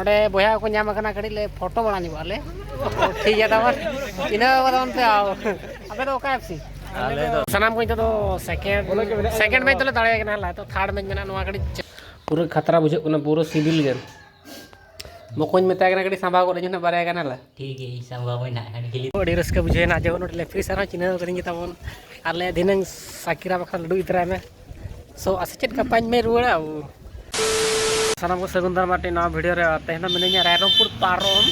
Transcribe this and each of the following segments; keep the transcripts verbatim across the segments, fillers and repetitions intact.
ᱱᱚᱰᱮ ᱵᱚᱭᱦᱟ ᱠᱚ ᱧᱟᱢ ᱟᱠᱟᱱᱟ, ᱠᱟᱹᱴᱤᱡ ᱞᱮ ᱯᱷᱳᱴᱳ ᱵᱟᱲᱟ ᱧᱚᱜᱚᱜ ᱟᱞᱮ᱾ ᱴᱷᱤᱠ ᱜᱮᱭᱟ, ᱛᱟᱵᱚᱱ ᱤᱱᱟᱹ ᱠᱟᱛᱮ ᱚᱱᱛᱮ ᱟᱣ᱾ ᱟᱯᱮ ᱫᱚ ᱚᱠᱟ ᱮᱯᱥᱤ? ᱟᱞᱮ ᱫᱚ ᱥᱟᱱᱟᱢ ᱠᱚ ᱱᱤᱛᱚᱜ ᱫᱚ ᱥᱮᱠᱮᱱᱰ, ᱥᱮᱠᱮᱱᱰ ᱢᱮᱪ ᱫᱚᱞᱮ ᱫᱟᱲᱮᱭᱟᱜ ᱠᱟᱱᱟ, ᱦᱟᱞᱟ ᱛᱚ ᱛᱷᱟᱨᱰ ᱢᱮᱪ ᱢᱮᱱᱟᱜᱼᱟ᱾ ᱱᱚᱣᱟ ᱠᱟᱹᱴᱤᱡ ᱯᱩᱨᱟᱹ ᱠᱷᱟᱛᱨᱟ ᱵᱩᱡᱷᱟᱹᱜ ᱠᱟᱱᱟ, ᱯᱩᱨᱟᱹ ᱥᱤᱵᱤᱞ ᱜᱮ᱾ ᱵᱚᱠᱚᱧ ᱢᱮᱛᱟᱭ ᱠᱟᱱᱟ, ᱠᱟᱹᱴᱤᱡ ᱥᱟᱢᱵᱟᱣ ᱜᱚᱫ ᱟᱹᱧ ᱢᱮ ᱱᱟᱜ ᱵᱟᱨᱭᱟ ᱜᱟᱱ ᱦᱟᱞᱟ᱾ ᱴᱷᱤᱠ ᱜᱮᱭᱟ, ᱤᱧ ᱥᱟᱢᱵᱟᱣ ᱟᱹᱧ ᱱᱟᱜ ᱠᱷᱟᱱ ᱠᱷᱟᱹᱞᱤ᱾ ᱟᱹᱰᱤ ᱨᱟᱹᱥᱠᱟᱹ ᱵᱩᱡᱷᱟᱹᱣᱮᱱᱟ ᱡᱮ ᱱᱚᱰᱮ ᱞᱮ ᱯᱷᱨᱤ ᱥᱟᱨ ᱦᱚᱸ ᱪᱤᱱᱦᱟᱹᱣ ᱠᱟᱹᱫᱤᱧ ᱜᱮ ᱛᱟᱵᱚᱱ᱾ ᱟᱨ ᱞᱮ ᱫᱷᱤᱱᱟᱹᱝ ᱥᱟᱠᱤᱨᱟ ᱵᱟᱠᱷᱨᱟ ᱞᱟᱹᱰᱩ ᱤᱫᱤ ᱛᱚᱨᱟᱭ ᱢᱮ᱾ ᱥᱚ ᱟᱥᱮ ᱪᱮᱫ ᱜᱟᱯᱟᱧ ᱢᱮ ᱨᱩᱣᱟᱹᱲᱟ ᱟᱵᱚ᱾ ᱥᱟᱱᱟᱢ ᱠᱚ ᱥᱟᱹᱜᱩᱱ ᱫᱟᱨᱟᱢ ᱟᱨ ᱱᱚᱣᱟ ᱵᱷᱤᱰᱤᱭᱳ ᱨᱮ᱾ ᱛᱮᱦᱮᱧ ᱫᱚ ᱢᱤᱱᱟᱹᱧᱟ ᱨᱟᱭᱨᱚᱝᱯᱩᱨ ᱯᱟᱨᱚᱢ᱾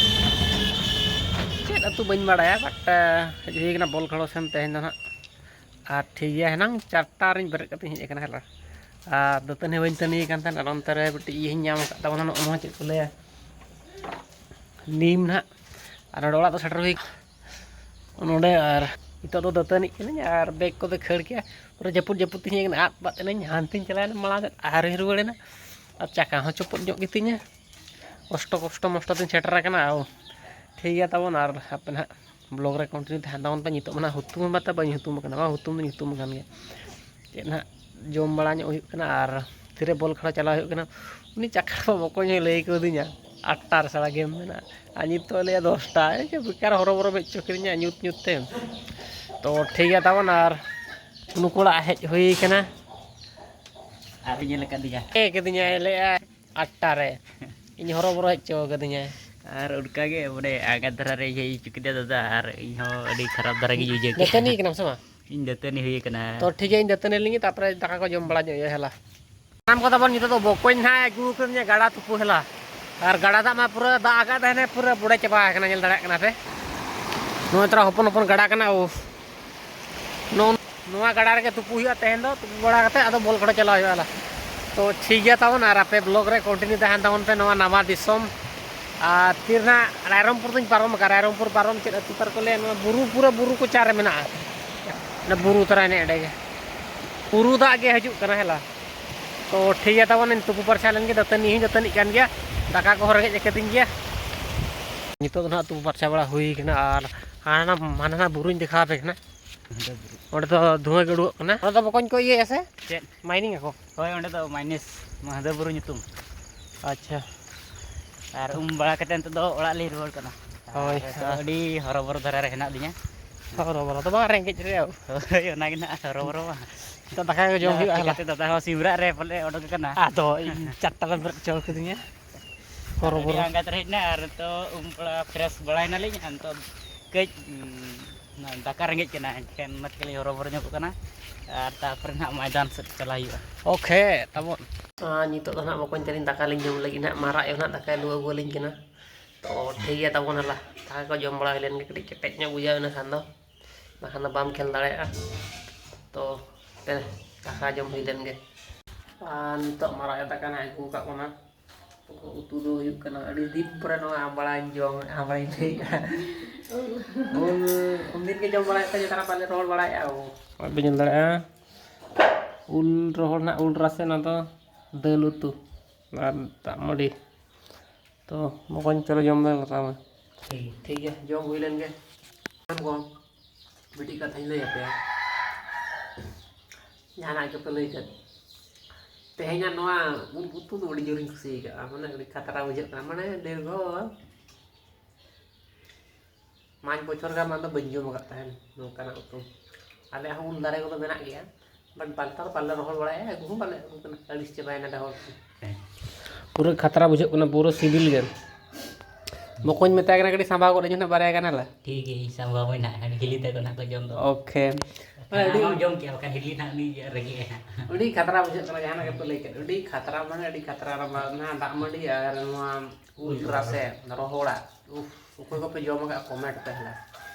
ᱪᱮᱫ ᱟᱹᱛᱩ ᱵᱟᱹᱧ ᱵᱟᱲᱟᱭᱟ, ᱵᱟᱴ ᱦᱮᱡ ᱦᱩᱭ ᱠᱟᱱᱟ ᱵᱚᱞ ᱠᱷᱮᱞᱳ ᱥᱮᱱ ᱛᱮᱦᱮᱧ ᱫᱚ ᱱᱟᱦᱟᱜ᱾ ᱟᱨ ᱴᱷᱤᱠ ᱜᱮᱭᱟ, ᱦᱮᱱᱟᱝ ᱪᱟᱨᱴᱟ ᱨᱤᱧ ᱵᱮᱨᱮᱫ ᱠᱟᱛᱮᱧ ᱦᱮᱡ ᱟᱠᱟᱱᱟ ᱦᱮᱞᱟ᱾ ᱟᱨ ᱫᱟᱹᱛᱟᱹᱱᱤ ᱵᱟᱹᱧ ᱫᱟᱹᱛᱟᱹᱱᱤ ᱟᱠᱟᱱ ᱛᱟᱦᱮᱸᱫ, ᱟᱨ ᱚᱱᱛᱮ ᱨᱮ ᱢᱤᱫᱴᱤᱡ ᱤᱭᱟᱹᱧ ᱧᱟᱢ ᱟᱠᱟᱫ ᱛᱟᱵᱚᱱᱟ, ᱱᱚᱜᱼᱚ ᱱᱚᱣᱟ ᱪᱮᱫ ᱠᱚ ᱞᱟᱹᱭᱟ, ᱱᱤᱢ ᱱᱟᱦᱟᱜ᱾ ᱟᱨ ᱱᱚᱰᱮ ᱚᱲᱟᱜ ᱫᱚ ᱥᱮᱴᱮᱨ ᱦᱩᱭ ᱱᱚᱰᱮ᱾ ᱟᱨ ᱱᱤᱛᱚᱜ ᱫᱚ ᱫᱟᱹᱛᱟᱹᱱᱤᱜ ᱠᱟᱹᱱᱟᱹᱧ ᱟᱨ ᱵᱮᱜᱽ ᱠᱚᱫᱚ ᱠᱷᱟᱹᱲ ᱠᱮᱜᱼᱟ᱾ ᱯᱩᱨᱟᱹ ᱡᱟᱹᱯᱩᱫ ᱡᱟᱹᱯᱩᱫ ᱛᱤᱧ ᱦᱮᱡ ᱠᱟᱱᱟ, ᱟᱫ ᱵᱟᱫ ᱮᱱᱟᱹᱧ᱾ ᱦᱟᱱᱛᱮᱧ ᱪᱟᱞᱟᱣᱮᱱᱟ ᱢᱟᱲᱟᱝ ᱥᱮᱫ, ᱟᱨ ᱨᱩᱣᱟᱹᱲᱮᱱᱟ᱾ ᱟᱨ ᱪᱟᱠᱟ ᱦᱚᱸ ᱪᱚᱯᱚᱫ ᱧᱚᱜ ᱜᱮᱛᱤᱧᱟ, ᱠᱚᱥᱴᱚ ᱠᱚᱥᱴᱚ ᱢᱚᱥᱴᱚ ᱛᱤᱧ ᱥᱮᱴᱮᱨ ᱟᱠᱟᱱᱟ᱾ ᱟᱨ ᱴᱷᱤᱠ ᱜᱮᱭᱟ ᱛᱟᱵᱚᱱ, ᱟᱨ ᱦᱟᱯᱮ ᱱᱟᱦᱟᱜ ᱵᱞᱚᱜ ᱨᱮ ᱠᱚᱱᱴᱤᱱᱤᱭᱩ ᱛᱟᱦᱮᱱ ᱛᱟᱵᱚᱱ ᱯᱮ᱾ ᱱᱤᱛᱚᱜ ᱢᱟ ᱱᱟᱦᱟᱜ ᱦᱩᱛᱩᱢ ᱢᱟ ᱛᱟ ᱵᱟᱹᱧ ᱦᱩᱛᱩᱢ ᱟᱠᱟᱱᱟ, ᱵᱟᱝ ᱦᱩᱛᱩᱢ ᱫᱚᱧ ᱦᱩᱛᱩᱢ ᱟᱠᱟᱱ ᱜᱮᱭᱟ᱾ ᱪᱮᱫ ᱱᱟᱦᱟᱜ ᱡᱚᱢ ᱵᱟᱲᱟ ᱧᱚᱜ ᱦᱩᱭᱩᱜ ᱠᱟᱱᱟ ᱟᱨ ᱛᱤᱨᱮ ᱵᱚᱞ ᱠᱷᱮᱞᱟ ᱪᱟᱞᱟᱣ ᱦᱩᱭᱩᱜ ᱠᱟᱱᱟ᱾ ᱩᱱᱤ ᱪᱟᱠᱟ ᱵᱚᱠᱚᱧ ᱦᱚᱸᱭ ᱞᱟᱹᱭ ᱠᱟᱣᱫᱤᱧᱟ, "ᱟᱴᱴᱟ ᱨᱮ ᱥᱟᱞᱟ ᱜᱮᱢ ᱢᱮᱱᱟᱜᱼᱟ", ᱟᱨ ᱱᱤᱛᱚᱜ ᱞᱟᱹᱭᱟ ᱫᱚᱥᱴᱟ᱾ ᱮ, ᱪᱮᱫ ᱵᱮᱠᱟᱨ ᱦᱚᱨᱚᱵᱚᱨᱚ ᱦᱚᱪᱚ ᱠᱤᱫᱤᱧᱟ ᱧᱩᱛ ᱧᱩᱛ ᱛᱮ᱾ ᱛᱚ ᱴᱷᱤᱠ ᱜᱮᱭᱟ ᱛᱟᱵᱚᱱ, ᱟᱨ ᱱᱩᱠᱩ ᱚᱲᱟᱜ ᱦᱮᱡ ᱦᱩᱭ ᱠᱟᱱᱟ᱾ ᱟᱨ ᱧᱮᱞ ᱟᱠᱟᱫᱤᱧᱟ᱾ ᱦᱮᱡ ᱠᱟᱫᱤᱧᱟ, ᱞᱟᱹᱭᱟ ᱟᱴᱴᱟ ᱨᱮ᱾ ᱤᱧ ᱦᱚᱨᱚᱵᱚᱨᱚ ᱦᱚᱪᱚ ᱠᱟᱫᱤᱧᱟ᱾ ᱟᱨ ᱚᱱᱠᱟ ᱜᱮ ᱢᱟᱱᱮ ᱟᱸᱜᱟ ᱫᱷᱟᱨᱟ ᱨᱮ ᱤᱭᱟᱹ ᱦᱚᱪᱚ ᱠᱮᱫᱟ ᱫᱟᱫᱟ, ᱟᱨ ᱤᱧ ᱦᱚᱸ ᱟᱹᱰᱤ ᱠᱷᱟᱨᱟᱯ ᱫᱷᱟᱨᱟ ᱜᱤᱧ ᱵᱩᱡᱷᱟᱹᱣ ᱠᱮᱫᱟ᱾ ᱫᱟᱹᱛᱟᱹᱱᱤ ᱠᱟᱱᱟᱢ ᱥᱮ ᱵᱟᱝ? ᱤᱧ ᱫᱟᱹᱛᱟᱹᱱᱤ ᱦᱩᱭ ᱠᱟᱱᱟ᱾ ᱛᱚ ᱴᱷᱤᱠ ᱜᱮᱭᱟ, ᱤᱧ ᱫᱟᱹᱛᱟᱹᱱᱤ ᱞᱮᱱᱜᱮ, ᱛᱟᱨᱯᱚᱨᱮ ᱫᱟᱠᱟ ᱠᱚ ᱡᱚᱢ ᱵᱟᱲᱟ ᱧᱚᱜ ᱦᱩᱭᱩᱜᱼᱟ, ᱦᱮᱞᱟ᱾ ᱥᱟᱱᱟᱢ ᱠᱚ ᱛᱟᱵᱚᱱ ᱱᱤᱛᱚᱜ ᱫᱚ ᱵᱚᱠᱚᱧ ᱱᱟᱦᱟᱜ ᱮ ᱟᱹᱜᱩ ᱠᱟᱫᱤᱧᱟ ᱜᱟᱰᱟ ᱛᱩᱯᱩ, ᱦᱮᱞᱟ᱾ ᱟᱨ ᱜᱟᱰᱟ ᱫᱟᱜ ᱢᱟ ᱯᱩᱨᱟᱹ ᱫᱟᱜ ᱟᱠᱟᱫ ᱛᱟᱦᱮᱱᱮ, ᱯᱩᱨᱟᱹ ᱵᱚᱰᱮ ᱪᱟᱵᱟ ᱟᱠᱟᱱᱟ, ᱧᱮᱞ ᱫᱟᱲᱮᱭᱟᱜ ᱠᱟᱱᱟ ᱯᱮ᱾ ᱱᱚᱜᱼᱚᱭ ᱛᱚᱨᱟ ᱦᱚᱯᱚᱱ ᱦᱚᱯᱚᱱ ᱜᱟᱰᱟ ᱠᱟᱱᱟ᱾ ᱳ, ᱱᱚᱜᱼᱚ ᱱᱚᱣᱟ ᱜᱟᱰᱟ ᱨᱮᱜᱮ ᱛᱩᱯᱩ ᱦᱩᱭᱩᱜᱼᱟ ᱛᱮᱦᱮᱧ ᱫᱚ᱾ ᱛᱩᱯᱩ ᱵᱟᱲᱟ ᱠᱟᱛᱮ ᱟᱫᱚ ᱵᱚᱞ ᱠᱷᱮᱞᱳ ᱪᱟᱞᱟᱣ ᱦᱩᱭᱩᱜᱼᱟ, ᱦᱮᱞᱟ᱾ ᱛᱚ ᱴᱷᱤᱠ ᱜᱮᱭᱟ ᱛᱟᱵᱚᱱ, ᱟᱨ ᱟᱯᱮ ᱵᱞᱚᱜ ᱨᱮ ᱠᱚᱱᱴᱤᱱᱤᱭᱩ ᱛᱟᱦᱮᱱ ᱛᱟᱵᱚᱱ ᱯᱮ᱾ ᱱᱚᱣᱟ ᱱᱟᱣᱟ ᱫᱤᱥᱚᱢ, ᱟᱨ ᱛᱤᱨ ᱱᱟᱦᱟᱜ ᱨᱟᱭᱨᱚᱝᱯᱩᱨ ᱫᱚᱧ ᱯᱟᱨᱚᱢ ᱟᱠᱟᱫᱼᱟ᱾ ᱨᱟᱭᱨᱚᱝᱯᱩᱨ ᱯᱟᱨᱚᱢ ᱪᱮᱫ ᱟᱹᱛᱩ ᱛᱟᱨ ᱠᱚ ᱞᱟᱹᱭᱟ, ᱱᱚᱣᱟ ᱵᱩᱨᱩ, ᱯᱩᱨᱟᱹ ᱵᱩᱨᱩ ᱠᱚᱪᱟ ᱨᱮ ᱢᱮᱱᱟᱜᱼᱟ᱾ ᱚᱱᱟ ᱵᱩᱨᱩ ᱛᱟᱨᱟ ᱮᱱᱮ ᱮᱸᱰᱮ ᱜᱮ ᱵᱩᱨᱩ ᱫᱟᱜ ᱜᱮ ᱦᱤᱡᱩᱜ ᱠᱟᱱᱟ, ᱦᱮᱞᱟ᱾ ᱛᱚ ᱴᱷᱤᱠ ᱜᱮᱭᱟ ᱛᱟᱵᱚᱱ, ᱤᱧ ᱛᱩᱯᱩ ᱯᱟᱨᱪᱟ ᱞᱮᱱ ᱜᱮ, ᱫᱟᱹᱛᱟᱹᱱᱤ ᱦᱚᱸᱧ ᱫᱟᱹᱛᱟᱹᱱᱤᱜ ᱠᱟᱱ ᱜᱮᱭᱟ, ᱫᱟᱠᱟ ᱠᱚᱦᱚᱸ ᱨᱮᱸᱜᱮᱡ ᱟᱠᱟᱫᱤᱧ ᱜᱮᱭᱟ᱾ ᱱᱤᱛᱚᱜ ᱫᱚ ᱱᱟᱦᱟᱜ ᱛᱩᱯᱩ ᱯᱟᱨᱪᱟ ᱵᱟᱲᱟ ᱦᱩᱭ ᱠᱟᱱᱟ, ᱟᱨ ᱦᱟᱱᱟ ᱦᱟᱱᱟ ᱵᱩᱨᱩᱧ ᱫᱮᱠᱷᱟᱣ ᱟᱯᱮ ᱠᱟᱱᱟ᱾ ᱚᱸᱰᱮ ᱫᱚ ᱫᱷᱩᱣᱟᱹ ᱜᱮ ᱩᱰᱩᱠᱚᱜ ᱠᱟᱱᱟ᱾ ᱚᱸᱰᱮ ᱫᱚ ᱵᱚᱠᱚᱧ ᱠᱚ ᱤᱭᱟᱹᱭᱟ ᱥᱮ? ᱪᱮᱫ? ᱢᱟᱭᱱᱤᱝ ᱟᱠᱚ᱾ ᱦᱳᱭ, ᱚᱸᱰᱮ ᱫᱚ ᱢᱟᱭᱱᱤᱥ ᱢᱟᱦᱫᱮᱵ ᱵᱩᱨᱩ ᱧᱩᱛᱩᱢ᱾ ᱟᱪᱪᱷᱟ᱾ ᱟᱨ ᱩᱢ ᱵᱟᱲᱟ ᱠᱟᱛᱮ ᱱᱤᱛᱚᱜ ᱫᱚ ᱚᱲᱟᱜ ᱞᱤᱧ ᱨᱩᱣᱟᱹᱲ ᱠᱟᱱᱟ᱾ ᱦᱳᱭ᱾ ᱟᱨ ᱱᱤᱛᱚᱜ ᱟᱹᱰᱤ ᱦᱚᱨᱚᱵᱚᱨᱚ ᱫᱷᱟᱨᱟ ᱨᱮ ᱦᱮᱱᱟᱜ ᱞᱤᱧᱟ᱾ ᱦᱚᱨᱚᱵᱚᱨᱚ ᱫᱚ ᱵᱟᱝ, ᱨᱮᱸᱜᱮᱡ ᱨᱮ᱾ ᱦᱳᱭ, ᱚᱱᱟᱜᱮ ᱱᱟᱦᱟᱜ ᱦᱚᱨᱚᱵᱚᱨᱚ ᱢᱟ᱾ ᱱᱤᱛᱚᱜ ᱫᱟᱠᱟ ᱜᱮ ᱡᱚᱢ ᱦᱩᱭᱩᱜᱼᱟ, ᱦᱟᱞᱟ᱾ ᱪᱤᱠᱟᱹᱛᱮ ᱫᱟᱫᱟ ᱦᱚᱸ ᱥᱤᱢ ᱨᱟᱜ ᱨᱮ ᱯᱟᱞᱮ ᱚᱰᱚᱠ ᱟᱠᱟᱱᱟ᱾ ᱟᱫᱚ ᱤᱧ ᱪᱟᱨᱴᱟ ᱨᱮ ᱵᱮᱨᱮᱫ ᱦᱚᱪᱚ ᱠᱟᱹᱫᱤᱧᱟ᱾ ᱟᱹᱰᱤ ᱦᱚᱨᱚᱵᱚᱨᱚ᱾ ᱟᱸᱜᱟᱛ ᱨᱮ ᱦᱮᱡ ᱮᱱᱟ ᱟᱨ ᱱᱤᱛᱚᱜ ᱩᱢ ᱵᱟᱲᱟ ᱯᱷᱨᱮᱥ ᱵᱟᱲᱟᱭᱮᱱᱟᱞᱤᱧ᱾ ᱟᱨ ᱱᱤᱛᱚᱜ ᱠᱟᱹᱡ, ᱩᱸ, ᱫᱟᱠᱟ ᱨᱮᱸᱜᱮᱡ ᱠᱟᱱᱟ, ᱮᱱᱠᱷᱟᱱ ᱚᱱᱟ ᱛᱮᱜᱮ ᱞᱤᱧ ᱦᱚᱨᱚᱵᱚᱨᱚ ᱧᱚᱜᱚᱜ ᱠᱟᱱᱟ᱾ ᱟᱨ ᱛᱟᱨᱯᱚᱨᱮ ᱱᱟᱦᱟᱜ ᱢᱚᱭᱫᱟᱱ ᱥᱮᱫ ᱪᱟᱞᱟᱜ ᱦᱩᱭᱩᱜᱼᱟ᱾ ᱳᱠᱮ, ᱛᱟᱵᱚᱱ᱾ ᱟᱨ ᱱᱤᱛᱚᱜ ᱫᱚ ᱱᱟᱦᱟᱜ ᱵᱚᱠᱚᱧ ᱛᱟᱹᱞᱤᱧ ᱫᱟᱠᱟ ᱞᱤᱧ ᱡᱚᱢ ᱞᱟᱹᱜᱤᱫ ᱱᱟᱦᱟᱜ, ᱢᱟᱨᱟᱜ ᱟᱭᱳ ᱱᱟᱦᱟᱜ ᱫᱟᱠᱟᱭ ᱞᱩ ᱟᱹᱜᱩ ᱟᱹᱞᱤᱧ ᱠᱟᱱᱟ᱾ ᱛᱚ ᱴᱷᱤᱠ ᱜᱮᱭᱟ ᱛᱟᱵᱚᱱ, ᱦᱟᱞᱟ ᱫᱟᱠᱟ ᱠᱚ ᱡᱚᱢ ᱵᱟᱲᱟ ᱦᱩᱭ ᱞᱮᱱ ᱜᱮ, ᱠᱟᱹᱴᱤᱡ ᱠᱮᱴᱮᱡ ᱧᱚᱜ ᱵᱩᱡᱷᱟᱹᱣ ᱮᱱᱟ ᱠᱷᱟᱱ ᱫᱚ, ᱵᱟᱠᱷᱟᱱ ᱫᱚ ᱵᱟᱢ ᱠᱷᱮᱞ ᱫᱟᱲᱮᱭᱟᱜᱼᱟ᱾ ᱛᱚ ᱦᱟᱯᱮ, ᱫᱟᱠᱟ ᱡᱚᱢ ᱦᱩᱭ ᱞᱮᱱ ᱜᱮ᱾ ᱟᱨ ᱱᱤᱛᱚᱜ ᱢᱟᱨᱟᱜ ᱟᱭᱳ ᱫᱟᱠᱟ ᱱᱟᱦᱟᱜ ᱟᱹᱜᱩ ᱟᱠᱟᱫ ᱵᱚᱱᱟ᱾ ᱩᱛᱩ ᱫᱚ ᱦᱩᱭᱩᱜ ᱠᱟᱱᱟ, ᱟᱹᱰᱤ ᱫᱤᱱ ᱯᱚᱨᱮ ᱱᱚᱣᱟ ᱟᱢᱵᱲᱟᱧ ᱡᱚᱢ, ᱟᱢᱵᱲᱟᱧ ᱞᱟᱹᱭᱮᱫᱼᱟ᱾ ᱩᱱ, ᱩᱱᱫᱤᱱ ᱜᱮ ᱡᱚᱢ ᱵᱟᱲᱟᱭᱮᱫ ᱛᱟᱦᱮᱸ, ᱱᱮᱛᱟᱨ ᱯᱟᱞᱮ ᱨᱚᱦᱚᱲ ᱵᱟᱲᱟᱭᱮᱫᱼᱟ ᱵᱚ᱾ ᱱᱚᱜᱼᱚᱭ ᱯᱮ ᱧᱮᱞ ᱫᱟᱲᱮᱭᱟᱜᱼᱟ, ᱩᱞ ᱨᱚᱦᱚᱲ ᱱᱟᱜ, ᱩᱞ ᱨᱟᱥᱮ, ᱚᱱᱟ ᱫᱚ ᱫᱟᱹᱞ ᱩᱛᱩ ᱟᱨ ᱫᱟᱜ ᱢᱟᱹᱰᱤ᱾ ᱛᱚ ᱵᱚᱠᱚᱧ, ᱪᱚᱞᱚ ᱡᱚᱢ ᱢᱮ, ᱞᱟᱛᱟᱣ ᱢᱮ᱾ ᱴᱷᱤᱠ, ᱴᱷᱤᱠ ᱜᱮᱭᱟ, ᱡᱚᱢ ᱦᱩᱭ ᱞᱮᱱ ᱜᱮ᱾ ᱢᱤᱫᱴᱤᱡ ᱠᱟᱛᱷᱟᱧ ᱞᱟᱹᱭ ᱟᱯᱮᱭᱟ, ᱡᱟᱦᱟᱱᱟᱜ ᱜᱮᱯᱮ ᱞᱟᱹᱭ ᱠᱮᱫ, ᱛᱮᱦᱮᱧᱟᱜ ᱱᱚᱣᱟ ᱩᱞ ᱩᱛᱩ ᱫᱚ ᱟᱹᱰᱤ ᱡᱳᱨᱤᱧ ᱠᱩᱥᱤ ᱟᱠᱟᱫᱼᱟ, ᱢᱟᱱᱮ ᱟᱹᱰᱤ ᱠᱷᱟᱛᱨᱟ ᱵᱩᱡᱷᱟᱹᱜ ᱠᱟᱱᱟ, ᱢᱟᱱᱮ ᱫᱤᱨᱜᱷᱚ ᱯᱟᱸᱪ ᱵᱚᱪᱷᱚᱨ ᱜᱟᱱ ᱫᱚ ᱵᱟᱹᱧ ᱡᱚᱢ ᱟᱠᱟᱫ ᱛᱟᱦᱮᱱ ᱱᱚᱝᱠᱟᱱᱟᱜ ᱩᱛᱩ᱾ ᱟᱞᱮᱭᱟᱜ ᱦᱚᱸ ᱩᱞ ᱫᱟᱨᱮ ᱠᱚᱫᱚ ᱢᱮᱱᱟᱜ ᱜᱮᱭᱟ, but ᱵᱟᱞᱮ ᱨᱚᱦᱚᱲ ᱵᱟᱲᱟᱭᱟ, ᱟᱹᱜᱩ ᱦᱚᱸ ᱵᱟᱞᱮ ᱟᱹᱜᱩ ᱠᱟᱱᱟ, ᱟᱹᱲᱤᱥ ᱪᱟᱵᱟᱭᱮᱱᱟᱞᱮ ᱦᱚᱲ ᱠᱚ᱾ ᱯᱩᱨᱟᱹ ᱠᱷᱟᱛᱨᱟ ᱵᱩᱡᱷᱟᱹᱜ ᱠᱟᱱᱟ, ᱯᱩᱨᱟᱹ ᱥᱤᱵᱤᱞ ᱜᱮ᱾ ᱵᱚᱠᱚᱧ ᱢᱮᱛᱟᱭ ᱠᱟᱱᱟ, ᱠᱟᱹᱴᱤᱡ ᱥᱟᱢᱵᱟᱣ ᱜᱚᱫ ᱟᱹᱧ ᱢᱮ ᱱᱟᱜ ᱵᱟᱨᱭᱟ ᱜᱟᱱ ᱟᱞᱮ᱾ ᱴᱷᱤᱠ ᱜᱮᱭᱟ, ᱤᱧ ᱥᱟᱢᱵᱟᱣ ᱟᱹᱧ ᱱᱟᱜ, ᱦᱤᱞᱤ ᱛᱟᱠᱚ ᱱᱟᱜ ᱠᱚ ᱡᱚᱢ ᱫᱚ᱾ ᱳᱠᱮ᱾ ᱟᱢ ᱦᱚᱸᱢ ᱡᱚᱢ ᱠᱮᱭᱟ, ᱵᱟᱠᱷᱟᱱ ᱦᱤᱞᱤ ᱱᱟᱜ ᱩᱱᱤ ᱨᱟᱹᱜᱤᱜᱼᱟᱭ ᱱᱟᱜ᱾ ᱟᱹᱰᱤ ᱠᱷᱟᱛᱨᱟ ᱵᱩᱡᱷᱟᱹᱜ ᱠᱟᱱᱟ, ᱡᱟᱦᱟᱱᱟᱜ ᱜᱮᱯᱮ ᱞᱟᱹᱭ ᱠᱮᱫ, ᱟᱹᱰᱤ ᱠᱷᱟᱛᱨᱟ, ᱢᱟᱱᱮ ᱟᱹᱰᱤ ᱠᱷᱟᱛᱨᱟ᱾ ᱱᱚᱣᱟ ᱫᱟᱜ ᱢᱟᱹᱰᱤ ᱟᱨ ᱱᱚᱣᱟ ᱩᱞ ᱨᱟᱥᱮ ᱨᱚᱦᱚᱲᱟᱜ, ᱩᱯᱷ, ᱚᱠᱚᱭ ᱠᱚᱯᱮ ᱡᱚᱢ ᱟᱠᱟᱫ, comment ᱯᱮ ᱦᱮᱞᱟ᱾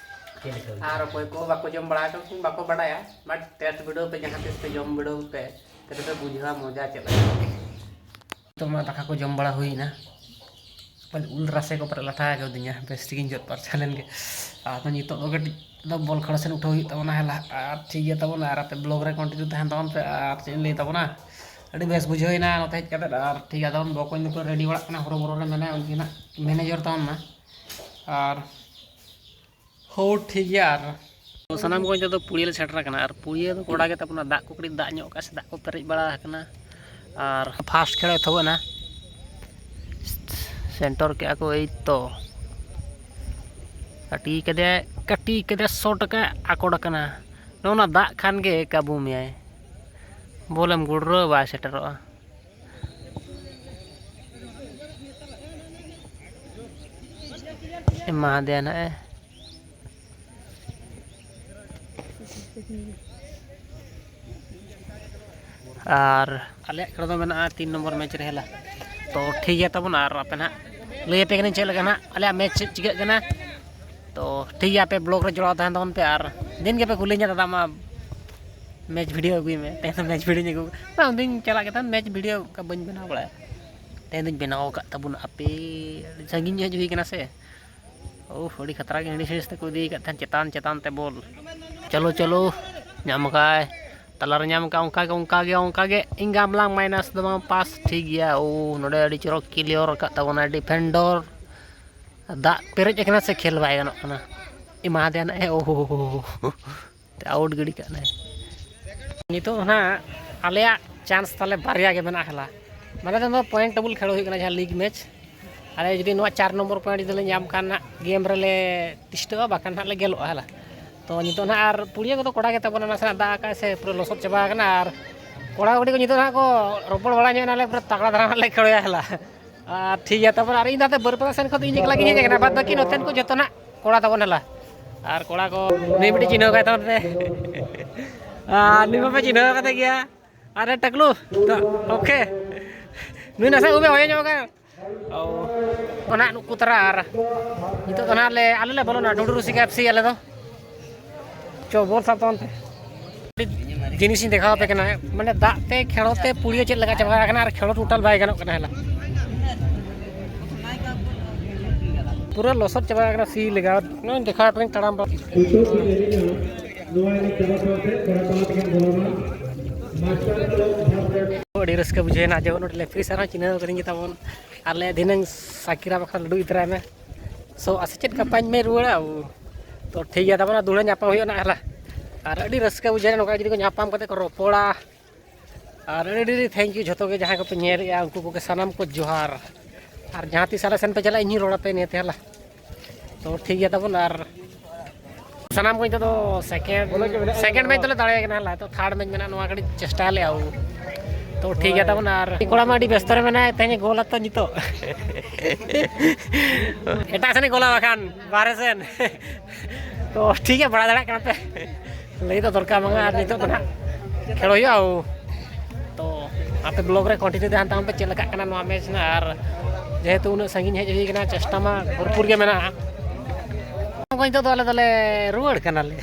ᱪᱮᱫ ᱞᱮᱠᱟ ᱵᱩᱡᱷᱟᱹᱜᱼᱟ? ᱟᱨ ᱚᱠᱚᱭ ᱠᱚ ᱵᱟᱠᱚ ᱡᱚᱢ ᱵᱟᱲᱟ ᱟᱠᱟᱫ, ᱵᱟᱠᱚ ᱵᱟᱰᱟᱭᱟ, but taste ᱵᱤᱰᱟᱹᱣ ᱯᱮ, ᱡᱟᱦᱟᱸ ᱛᱤᱥ ᱯᱮ ᱡᱚᱢ ᱵᱤᱰᱟᱹᱣ ᱯᱮ, ᱛᱚᱵᱮ ᱯᱮ ᱵᱩᱡᱷᱟᱹᱣᱟ ᱢᱚᱡᱟ ᱪᱮᱫ ᱞᱮᱠᱟ᱾ ᱱᱤᱛᱚᱜ ᱢᱟ ᱫᱟᱠᱟ ᱠᱚ ᱡᱚᱢ ᱵᱟᱲᱟ ᱦᱩᱭᱱᱟ, ᱩᱞ ᱨᱟᱥᱮ ᱠᱚ ᱯᱮᱨᱮᱡ ᱞᱟᱴᱷᱟ ᱟᱠᱟᱫᱤᱧᱟ, ᱵᱮᱥ ᱴᱷᱤᱠᱤᱧ ᱡᱚᱫ ᱯᱟᱨᱪᱟ ᱞᱮᱱ ᱜᱮ᱾ ᱟᱫᱚ ᱱᱤᱛᱚᱜ ᱫᱚ ᱠᱟᱹᱴᱤᱡ ᱫᱚ ᱵᱚᱞ ᱠᱷᱮᱞ ᱥᱮᱫ ᱩᱴᱷᱟᱹᱣ ᱦᱩᱭᱩᱜ ᱛᱟᱵᱚᱱᱟ ᱦᱮᱞᱟ, ᱟᱨ ᱴᱷᱤᱠ ᱜᱮᱭᱟ ᱛᱟᱵᱚᱱ, ᱟᱨ ᱟᱯᱮ vlog ᱨᱮ continue ᱛᱟᱦᱮᱱ ᱛᱟᱵᱚᱱ ᱯᱮ, ᱟᱨ ᱪᱮᱫ ᱤᱧ ᱞᱟᱹᱭ ᱛᱟᱵᱚᱱᱟ, ᱟᱹᱰᱤ ᱵᱮᱥ ᱵᱩᱡᱷᱟᱹᱣ ᱮᱱᱟ ᱱᱚᱛᱮ ᱦᱮᱡ ᱠᱟᱛᱮᱫ᱾ ᱟᱨ ᱴᱷᱤᱠ ᱜᱮᱭᱟ, ᱟᱫᱚ ᱵᱚᱠᱚᱧ ᱫᱚᱠᱚ ready ᱵᱟᱲᱟᱜ ᱠᱟᱱᱟ, ᱦᱚᱨᱚ ᱵᱚᱨᱚ ᱨᱮ ᱢᱮᱱᱟᱭᱟ, ᱩᱱᱤ ᱜᱮ ᱱᱟᱜ manager ᱛᱟᱵᱚᱱ ᱢᱟ᱾ ᱟᱨ ᱦᱳ, ᱴᱷᱤᱠ ᱜᱮᱭᱟ᱾ ᱟᱨ ᱥᱟᱱᱟᱢ ᱠᱚ ᱱᱤᱛᱚᱜ ᱫᱚ ᱯᱩᱲᱤᱭᱟᱹ ᱞᱮ ᱥᱮᱴᱮᱨ ᱟᱠᱟᱱᱟ᱾ ᱟᱨ ᱯᱩᱲᱤᱭᱟᱹ ᱫᱚ ᱠᱚᱲᱟ ᱜᱮ ᱛᱟᱵᱚᱱᱟ, ᱫᱟᱜ ᱠᱚ ᱠᱟᱹᱴᱤᱡ ᱫᱟᱜ ᱧᱚᱜ ᱠᱟᱜᱼᱟ ᱥᱮ ᱫᱟᱜ ᱠᱚ ᱯᱮᱨᱮᱡ ᱵᱟᱲᱟ ᱟᱠᱟᱱᱟ᱾ ᱟᱨ first ᱠᱷᱮᱞ ᱮᱛᱚᱦᱚᱵ ᱮᱱᱟ᱾ ᱥᱮᱱᱴᱚᱨ ᱠᱮᱜᱼᱟ ᱠᱚ, ᱮᱭ ᱛᱚ᱾ ᱠᱟᱹᱴᱤ ᱠᱟᱫᱮ, ᱠᱟᱹᱴᱤ ᱠᱟᱫᱮ, ᱥᱚᱴ ᱟᱠᱟᱫ, ᱟᱠᱚᱴ ᱟᱠᱟᱱᱟ᱾ ᱱᱚᱜᱼᱚ ᱱᱟ ᱫᱟᱜ ᱠᱷᱟᱱ ᱜᱮ ᱠᱟᱹᱵᱩ ᱢᱮᱭᱟᱭ᱾ ᱵᱚᱞᱮᱢ ᱜᱩᱲᱨᱟᱹ, ᱵᱟᱭ ᱥᱮᱴᱮᱨᱚᱜᱼᱟ᱾ ᱮᱢᱟ ᱫᱮᱭᱟ ᱱᱟᱜ ᱮ᱾ ᱟᱨ ᱟᱞᱮᱭᱟᱜ ᱠᱷᱮᱞ ᱫᱚ ᱢᱮᱱᱟᱜᱼᱟ ᱛᱤᱱ ᱱᱚᱢᱵᱚᱨ ᱢᱮᱪ ᱨᱮ ᱦᱮᱞᱟ᱾ ᱛᱚ ᱴᱷᱤᱠ ᱜᱮᱭᱟ ᱛᱟᱵᱚᱱ, ᱟᱨ ᱟᱯᱮ ᱱᱟᱦᱟᱜ ᱞᱟᱹᱭ ᱟᱯᱮ ᱠᱟᱹᱱᱟᱹᱧ ᱪᱮᱫ ᱞᱮᱠᱟ ᱱᱟᱦᱟᱜ ᱟᱞᱮᱭᱟᱜ ᱢᱮᱪ ᱪᱮᱫ ᱪᱤᱠᱟᱹᱜ ᱠᱟᱱᱟ᱾ ᱛᱚ ᱴᱷᱤᱠ ᱜᱮᱭᱟ, ᱟᱯᱮ ᱵᱞᱚᱜ ᱨᱮ ᱡᱚᱲᱟᱣ ᱛᱟᱦᱮᱱ ᱛᱟᱵᱚᱱ ᱯᱮ, ᱟᱨ ᱫᱤᱱ ᱜᱮᱯᱮ ᱠᱩᱞᱤᱧᱟ, "ᱫᱟᱫᱟ, ᱟᱢᱟᱜ ᱢᱮᱪ ᱵᱷᱤᱰᱤᱭᱳ ᱟᱹᱜᱩᱭ ᱢᱮ᱾" ᱛᱮᱦᱮᱧ ᱫᱚ ᱢᱮᱪ ᱵᱷᱤᱰᱤᱭᱳᱧ ᱟᱹᱜᱩ ᱠᱟᱜᱼᱟ᱾ ᱩᱱᱫᱤᱱ ᱪᱟᱞᱟᱜ ᱜᱮ ᱛᱟᱦᱮᱱ ᱢᱮᱪ ᱵᱷᱤᱰᱤᱭᱳ, ᱚᱱᱠᱟ ᱵᱟᱹᱧ ᱵᱮᱱᱟᱣ ᱵᱟᱲᱟᱭᱟ᱾ ᱛᱮᱦᱮᱧ ᱫᱚᱧ ᱵᱮᱱᱟᱣ ᱟᱠᱟᱫ ᱛᱟᱵᱚᱱᱟ, ᱟᱯᱮ ᱟᱹᱰᱤ ᱥᱟᱺᱜᱤᱧ ᱦᱮᱡ ᱦᱩᱭ ᱠᱟᱱᱟ ᱥᱮ᱾ ᱳᱦ, ᱟᱹᱰᱤ ᱠᱷᱟᱛᱨᱟ ᱜᱮ ᱦᱤᱲᱤᱥ ᱦᱤᱲᱤᱥ ᱛᱮᱠᱚ ᱤᱫᱤᱭ ᱟᱠᱟᱫ ᱛᱟᱦᱮᱸᱫ, ᱪᱮᱛᱟᱱ ᱪᱮᱛᱟᱱ ᱛᱮ ᱵᱚᱞ᱾ ᱪᱚᱞᱚ, ᱪᱚᱞᱚ, ᱧᱟᱢ ᱠᱟᱭ, ᱛᱟᱞᱟᱨᱮ ᱧᱟᱢ ᱠᱟᱭ, ᱚᱱᱠᱟ ᱜᱮ, ᱚᱱᱠᱟ ᱜᱮ, ᱚᱱᱠᱟ ᱜᱮ, ᱤᱧ ᱜᱟᱢᱞᱟᱝ ᱢᱟᱭᱱᱟᱥ ᱫᱚ ᱵᱟᱝ, ᱯᱟᱥ, ᱴᱷᱤᱠ ᱜᱮᱭᱟ᱾ ᱳ, ᱱᱚᱰᱮ ᱟᱹᱰᱤ ᱪᱚᱨᱚᱠ ᱠᱞᱤᱭᱟᱨ ᱟᱠᱟᱫ ᱛᱟᱵᱚᱱᱟᱭ ᱰᱤᱯᱷᱮᱱᱰᱚᱨ᱾ ᱫᱟᱜ ᱯᱮᱨᱮᱡ ᱟᱠᱟᱱᱟ ᱥᱮ ᱠᱷᱮᱞ ᱵᱟᱭ ᱜᱟᱱᱚᱜ ᱠᱟᱱᱟ? ᱮᱢᱟ ᱫᱮᱭᱟ ᱱᱟᱜ ᱮ, ᱳᱦᱳ, ᱛᱮ ᱟᱣᱩᱴ ᱜᱤᱰᱤ ᱠᱟᱜ ᱱᱟᱭ᱾ ᱱᱤᱛᱚᱜ ᱱᱟᱦᱟᱜ ᱟᱞᱮᱭᱟᱜ ᱪᱟᱱᱥ ᱛᱟᱞᱮ ᱵᱟᱨᱭᱟ ᱜᱮ ᱢᱮᱱᱟᱜᱼᱟ ᱦᱮᱞᱟ᱾ ᱢᱟᱱᱮ ᱫᱚ ᱱᱚᱣᱟ ᱯᱚᱭᱮᱱᱴ ᱴᱮᱵᱩᱞ ᱠᱷᱮᱞ ᱦᱩᱭᱩᱜ ᱠᱟᱱᱟ, ᱡᱟᱦᱟᱸ ᱞᱤᱜᱽ ᱢᱮᱪ᱾ ᱟᱞᱮ ᱡᱩᱫᱤ ᱱᱚᱣᱟ ᱪᱟᱨ ᱱᱚᱢᱵᱚᱨ ᱯᱚᱭᱮᱱᱴ ᱡᱩᱫᱤ ᱞᱮ ᱧᱟᱢ ᱠᱷᱟᱱ ᱱᱟᱜ ᱜᱮᱢ ᱨᱮᱞᱮ ᱛᱤᱥᱴᱟᱹᱜᱼᱟ, ᱵᱟᱠᱷᱟᱱ ᱱᱟᱜ ᱞᱮ ᱜᱮᱞᱚᱜᱼᱟ ᱦᱮᱞᱟ᱾ ᱛᱚ ᱱᱤᱛᱚᱜ ᱱᱟᱜ ᱟᱨ ᱯᱩᱲᱤᱭᱟᱹ ᱠᱚᱫᱚ ᱠᱚᱲᱟ ᱜᱮ ᱛᱟᱵᱚᱱᱟ, ᱱᱟᱥᱮᱱᱟᱜ ᱫᱟᱜ ᱟᱠᱟᱫ ᱥᱮ ᱯᱩᱨᱟᱹ ᱞᱚᱥᱚᱫ ᱪᱟᱵᱟ ᱟᱠᱟᱱᱟ᱾ ᱟᱨ ᱠᱚᱲᱟ ᱠᱩᱲᱤ ᱠᱚ ᱱᱤᱛᱚᱜ ᱱᱟᱜ ᱠᱚ ᱨᱚᱯᱚᱲ ᱵᱟᱲᱟ ᱧᱚᱜ ᱮᱱᱟᱞᱮ, ᱯᱩᱨᱟᱹ ᱛᱟᱜᱲᱟ ᱫᱷᱟᱨᱟ ᱱᱟᱜ ᱞᱮ ᱠᱷᱮᱞᱳᱭᱟ ᱦᱮᱞᱟ᱾ ᱟᱨ ᱴᱷᱤᱠ ᱜᱮᱭᱟ, ᱛᱟᱨᱯᱚᱨ ᱟᱨ ᱤᱧ ᱫᱚ ᱦᱟᱱᱛᱮ ᱵᱟᱹᱨᱯᱟᱫᱟ ᱥᱮᱱ ᱠᱷᱚᱱ ᱫᱚ ᱤᱧ ᱮᱠᱞᱟ ᱜᱤᱧ ᱦᱮᱡ ᱟᱠᱟᱱᱟ, ᱵᱟᱫ ᱵᱟᱹᱠᱤ ᱱᱚᱛᱮᱱ ᱠᱚ ᱡᱚᱛᱚ ᱱᱟᱜ ᱠᱚᱲᱟ ᱛᱟᱵᱚᱱ ᱦᱮᱞᱟ᱾ ᱟᱨ ᱠᱚᱲᱟ ᱠᱚ ᱱᱩᱭ ᱢᱤᱫᱴᱤᱡ ᱪᱤᱱᱦᱟᱹᱣ ᱠᱟᱭ ᱛᱟᱵᱚᱱ ᱯᱮ᱾ ᱟᱨ ᱱᱩᱭ ᱢᱟᱯᱮ ᱪᱤᱱᱦᱟᱹᱣ ᱠᱟᱫᱮ ᱜᱮᱭᱟ᱾ ᱟᱨᱮ ᱴᱟᱠᱞᱩ, ᱳᱠᱮ᱾ ᱱᱩᱭ ᱱᱟᱥᱮ ᱩᱵᱮ ᱦᱚᱭᱚ ᱧᱚᱜ ᱠᱟᱱ᱾ ᱚ, ᱚᱱᱟ ᱱᱩᱠᱩ ᱛᱟᱨᱟ ᱟᱨ ᱱᱤᱛᱚᱜ ᱫᱚ ᱱᱟᱦᱟᱜ ᱞᱮ, ᱟᱞᱮ ᱞᱮ ᱵᱚᱞᱚᱱᱟ ᱰᱩᱰᱩ ᱨᱩᱥᱤᱠᱟ ᱮᱯᱷ ᱥᱤ ᱟᱞᱮ ᱫᱚ᱾ ᱪᱚ, ᱵᱚᱞ ᱥᱟᱵ ᱛᱟᱵᱚᱱ ᱯᱮ᱾ ᱡᱤᱱᱤᱥᱤᱧ ᱫᱮᱠᱷᱟᱣ ᱟᱯᱮ ᱠᱟᱱᱟ, ᱢᱟᱱᱮ ᱫᱟᱜ ᱛᱮ ᱠᱷᱮᱲᱚ ᱛᱮ ᱯᱩᱲᱤᱭᱟᱹ ᱪᱮᱫ ᱞᱮᱠᱟ ᱪᱟᱵᱟ ᱟᱠᱟᱱᱟ ᱟᱨ ᱠᱷᱮᱲᱚ ᱴᱳᱴᱟᱞ ᱵᱟᱭ ᱜᱟᱱᱚᱜ ᱠᱟᱱᱟ ᱦᱮᱞᱟ᱾ ᱯᱩᱨᱟᱹ ᱞᱚᱥᱚᱫ ᱪᱟᱵᱟ ᱟᱠᱟᱱᱟ ᱥᱤ ᱞᱮᱠᱟ᱾ ᱱᱚᱜᱼᱚᱭ ᱫᱮᱠᱷᱟᱣ ᱟᱯᱮ ᱠᱟᱹᱱᱟᱹᱧ ᱛᱟᱲᱟᱢ ᱵᱟᱲᱟ᱾ ᱱᱚᱣᱟ ᱮᱱᱮᱡ ᱪᱟᱵᱟ ᱛᱟᱞᱟ ᱛᱮ ᱠᱚᱲᱟ ᱛᱟᱞᱟ ᱛᱮᱠᱤᱱ ᱵᱚᱞᱚᱱᱟ᱾ ᱢᱟᱥᱴᱟᱨ ᱠᱚ ᱵᱷᱟᱨ ᱨᱮ ᱟᱹᱰᱤ ᱨᱟᱹᱥᱠᱟᱹ ᱵᱩᱡᱷᱟᱹᱣᱮᱱᱟ ᱡᱮ ᱱᱚᱰᱮ ᱞᱮᱯᱷᱨᱤ ᱥᱟᱨ ᱦᱚᱸ ᱪᱤᱱᱦᱟᱹᱣ ᱠᱟᱹᱫᱤᱧ ᱜᱮ ᱛᱟᱵᱚᱱ᱾ ᱟᱨ ᱞᱮ ᱫᱷᱤᱱᱟᱹᱝ ᱥᱟᱠᱤᱨᱟ ᱵᱟᱠᱷᱨᱟ ᱞᱟᱹᱰᱩ ᱤᱫᱤ ᱛᱚᱨᱟᱭ ᱢᱮ᱾ ᱥᱚ ᱟᱥᱮ ᱪᱮᱫ ᱜᱟᱯᱟᱧ ᱢᱮ ᱨᱩᱣᱟᱹᱲᱟ᱾ ᱛᱚ ᱴᱷᱤᱠ ᱜᱮᱭᱟ, ᱛᱟᱵᱚᱱ ᱫᱩᱲᱟᱹ ᱧᱟᱯᱟᱢ ᱦᱩᱭᱩᱜᱼᱟ ᱱᱟᱜ ᱦᱮᱞᱟ᱾ ᱟᱨ ᱟᱹᱰᱤ ᱨᱟᱹᱥᱠᱟᱹ ᱵᱩᱡᱷᱟᱹᱣᱮᱱᱟ ᱱᱚᱝᱠᱟ ᱡᱩᱫᱤ ᱠᱚ ᱧᱟᱯᱟᱢ ᱠᱟᱛᱮ ᱠᱚ ᱨᱚᱯᱚᱲᱟ᱾ ᱟᱨ ᱟᱹᱰᱤ ᱟᱹᱰᱤ ᱛᱷᱮᱝᱠ ᱭᱩ ᱡᱷᱚᱛᱚ ᱜᱮ ᱡᱟᱦᱟᱸᱭ ᱠᱚᱯᱮ ᱧᱮᱞᱮᱫᱼᱟ, ᱩᱱᱠᱩ ᱠᱚᱜᱮ ᱥᱟᱱᱟᱢ ᱠᱚ ᱡᱚᱦᱟᱨ᱾ ᱟᱨ ᱡᱟᱦᱟᱸ ᱛᱤᱥ ᱟᱞᱮ ᱥᱮᱱ ᱯᱮ ᱪᱟᱞᱟᱜᱼᱟ, ᱤᱧ ᱦᱚᱸᱧ ᱨᱚᱲ ᱟᱯᱮ ᱱᱤᱭᱟᱹᱛᱮ, ᱦᱮᱞᱟ᱾ ᱛᱚ ᱴᱷᱤᱠ ᱜᱮᱭᱟ ᱛᱟᱵᱚᱱ, ᱟᱨ ᱥᱟᱱᱟᱢ ᱠᱚ ᱱᱤᱛᱚᱜ ᱫᱚ ᱥᱮᱠᱮᱱᱰ ᱥᱮᱠᱮᱱᱰ ᱢᱮᱪ ᱫᱚᱞᱮ ᱫᱟᱲᱮᱭᱟᱭ ᱠᱟᱱᱟ, ᱦᱮᱞᱟ᱾ ᱛᱚ ᱛᱷᱟᱨᱰ ᱢᱮᱪ ᱢᱮᱱᱟᱜᱼᱟ, ᱱᱚᱣᱟ ᱠᱟᱹᱴᱤᱡ ᱪᱮᱥᱴᱟᱭᱟᱞᱮ ᱟᱵᱚ᱾ ᱛᱚ ᱴᱷᱤᱠ ᱜᱮᱭᱟ ᱛᱟᱵᱚᱱ, ᱟᱨ ᱠᱚᱲᱟ ᱢᱟ ᱟᱹᱰᱤ ᱵᱮᱥᱛᱚ ᱨᱮ ᱢᱮᱱᱟᱭᱟ, ᱛᱮᱦᱮᱧ ᱜᱳᱞᱟ ᱛᱚ ᱱᱤᱛᱚᱜ᱾ ᱮᱴᱟᱜ ᱥᱮᱱᱮ ᱜᱳᱞᱟ ᱵᱟᱠᱷᱟᱱ ᱵᱟᱦᱨᱮ ᱥᱮᱱ᱾ ᱛᱚ ᱴᱷᱤᱠ ᱜᱮᱭᱟ, ᱵᱟᱲᱟᱭ ᱫᱟᱲᱮᱭᱟᱜ ᱠᱟᱱᱟ ᱯᱮ, ᱞᱟᱹᱭ ᱫᱚ ᱫᱚᱨᱠᱟᱨ ᱵᱟᱝᱟ, ᱟᱨ ᱱᱤᱛᱚᱜ ᱫᱚ ᱱᱟᱦᱟᱜ ᱠᱷᱮᱞ ᱦᱩᱭᱩᱜᱼᱟ᱾ ᱛᱚ ᱟᱯᱮ ᱵᱞᱚᱜ ᱨᱮ ᱠᱚᱱᱴᱤᱱᱤᱭᱩ ᱛᱟᱦᱮᱱ ᱛᱟᱵᱚᱱ ᱯᱮ, ᱪᱮᱫ ᱞᱮᱠᱟᱜ ᱠᱟᱱᱟ ᱱᱚᱣᱟ ᱢᱮᱪ ᱱᱟᱜ, ᱟᱨ ᱡᱮᱦᱮᱛᱩ ᱩᱱᱟᱹᱜ ᱥᱟᱺᱜᱤᱧ ᱦᱮᱡ ᱦᱩᱭ ᱠᱟᱱᱟ, ᱪᱮᱥᱴᱟ ᱢᱟ ᱵᱷᱚᱨᱯᱩᱨ ᱜᱮ ᱢᱮᱱᱟᱜᱼᱟ᱾ ᱱᱤᱛᱚᱜ ᱫᱚ ᱟᱞᱮ ᱫᱚᱞᱮ ᱨᱩᱣᱟᱹᱲ ᱠᱟᱱᱟᱞᱮ᱾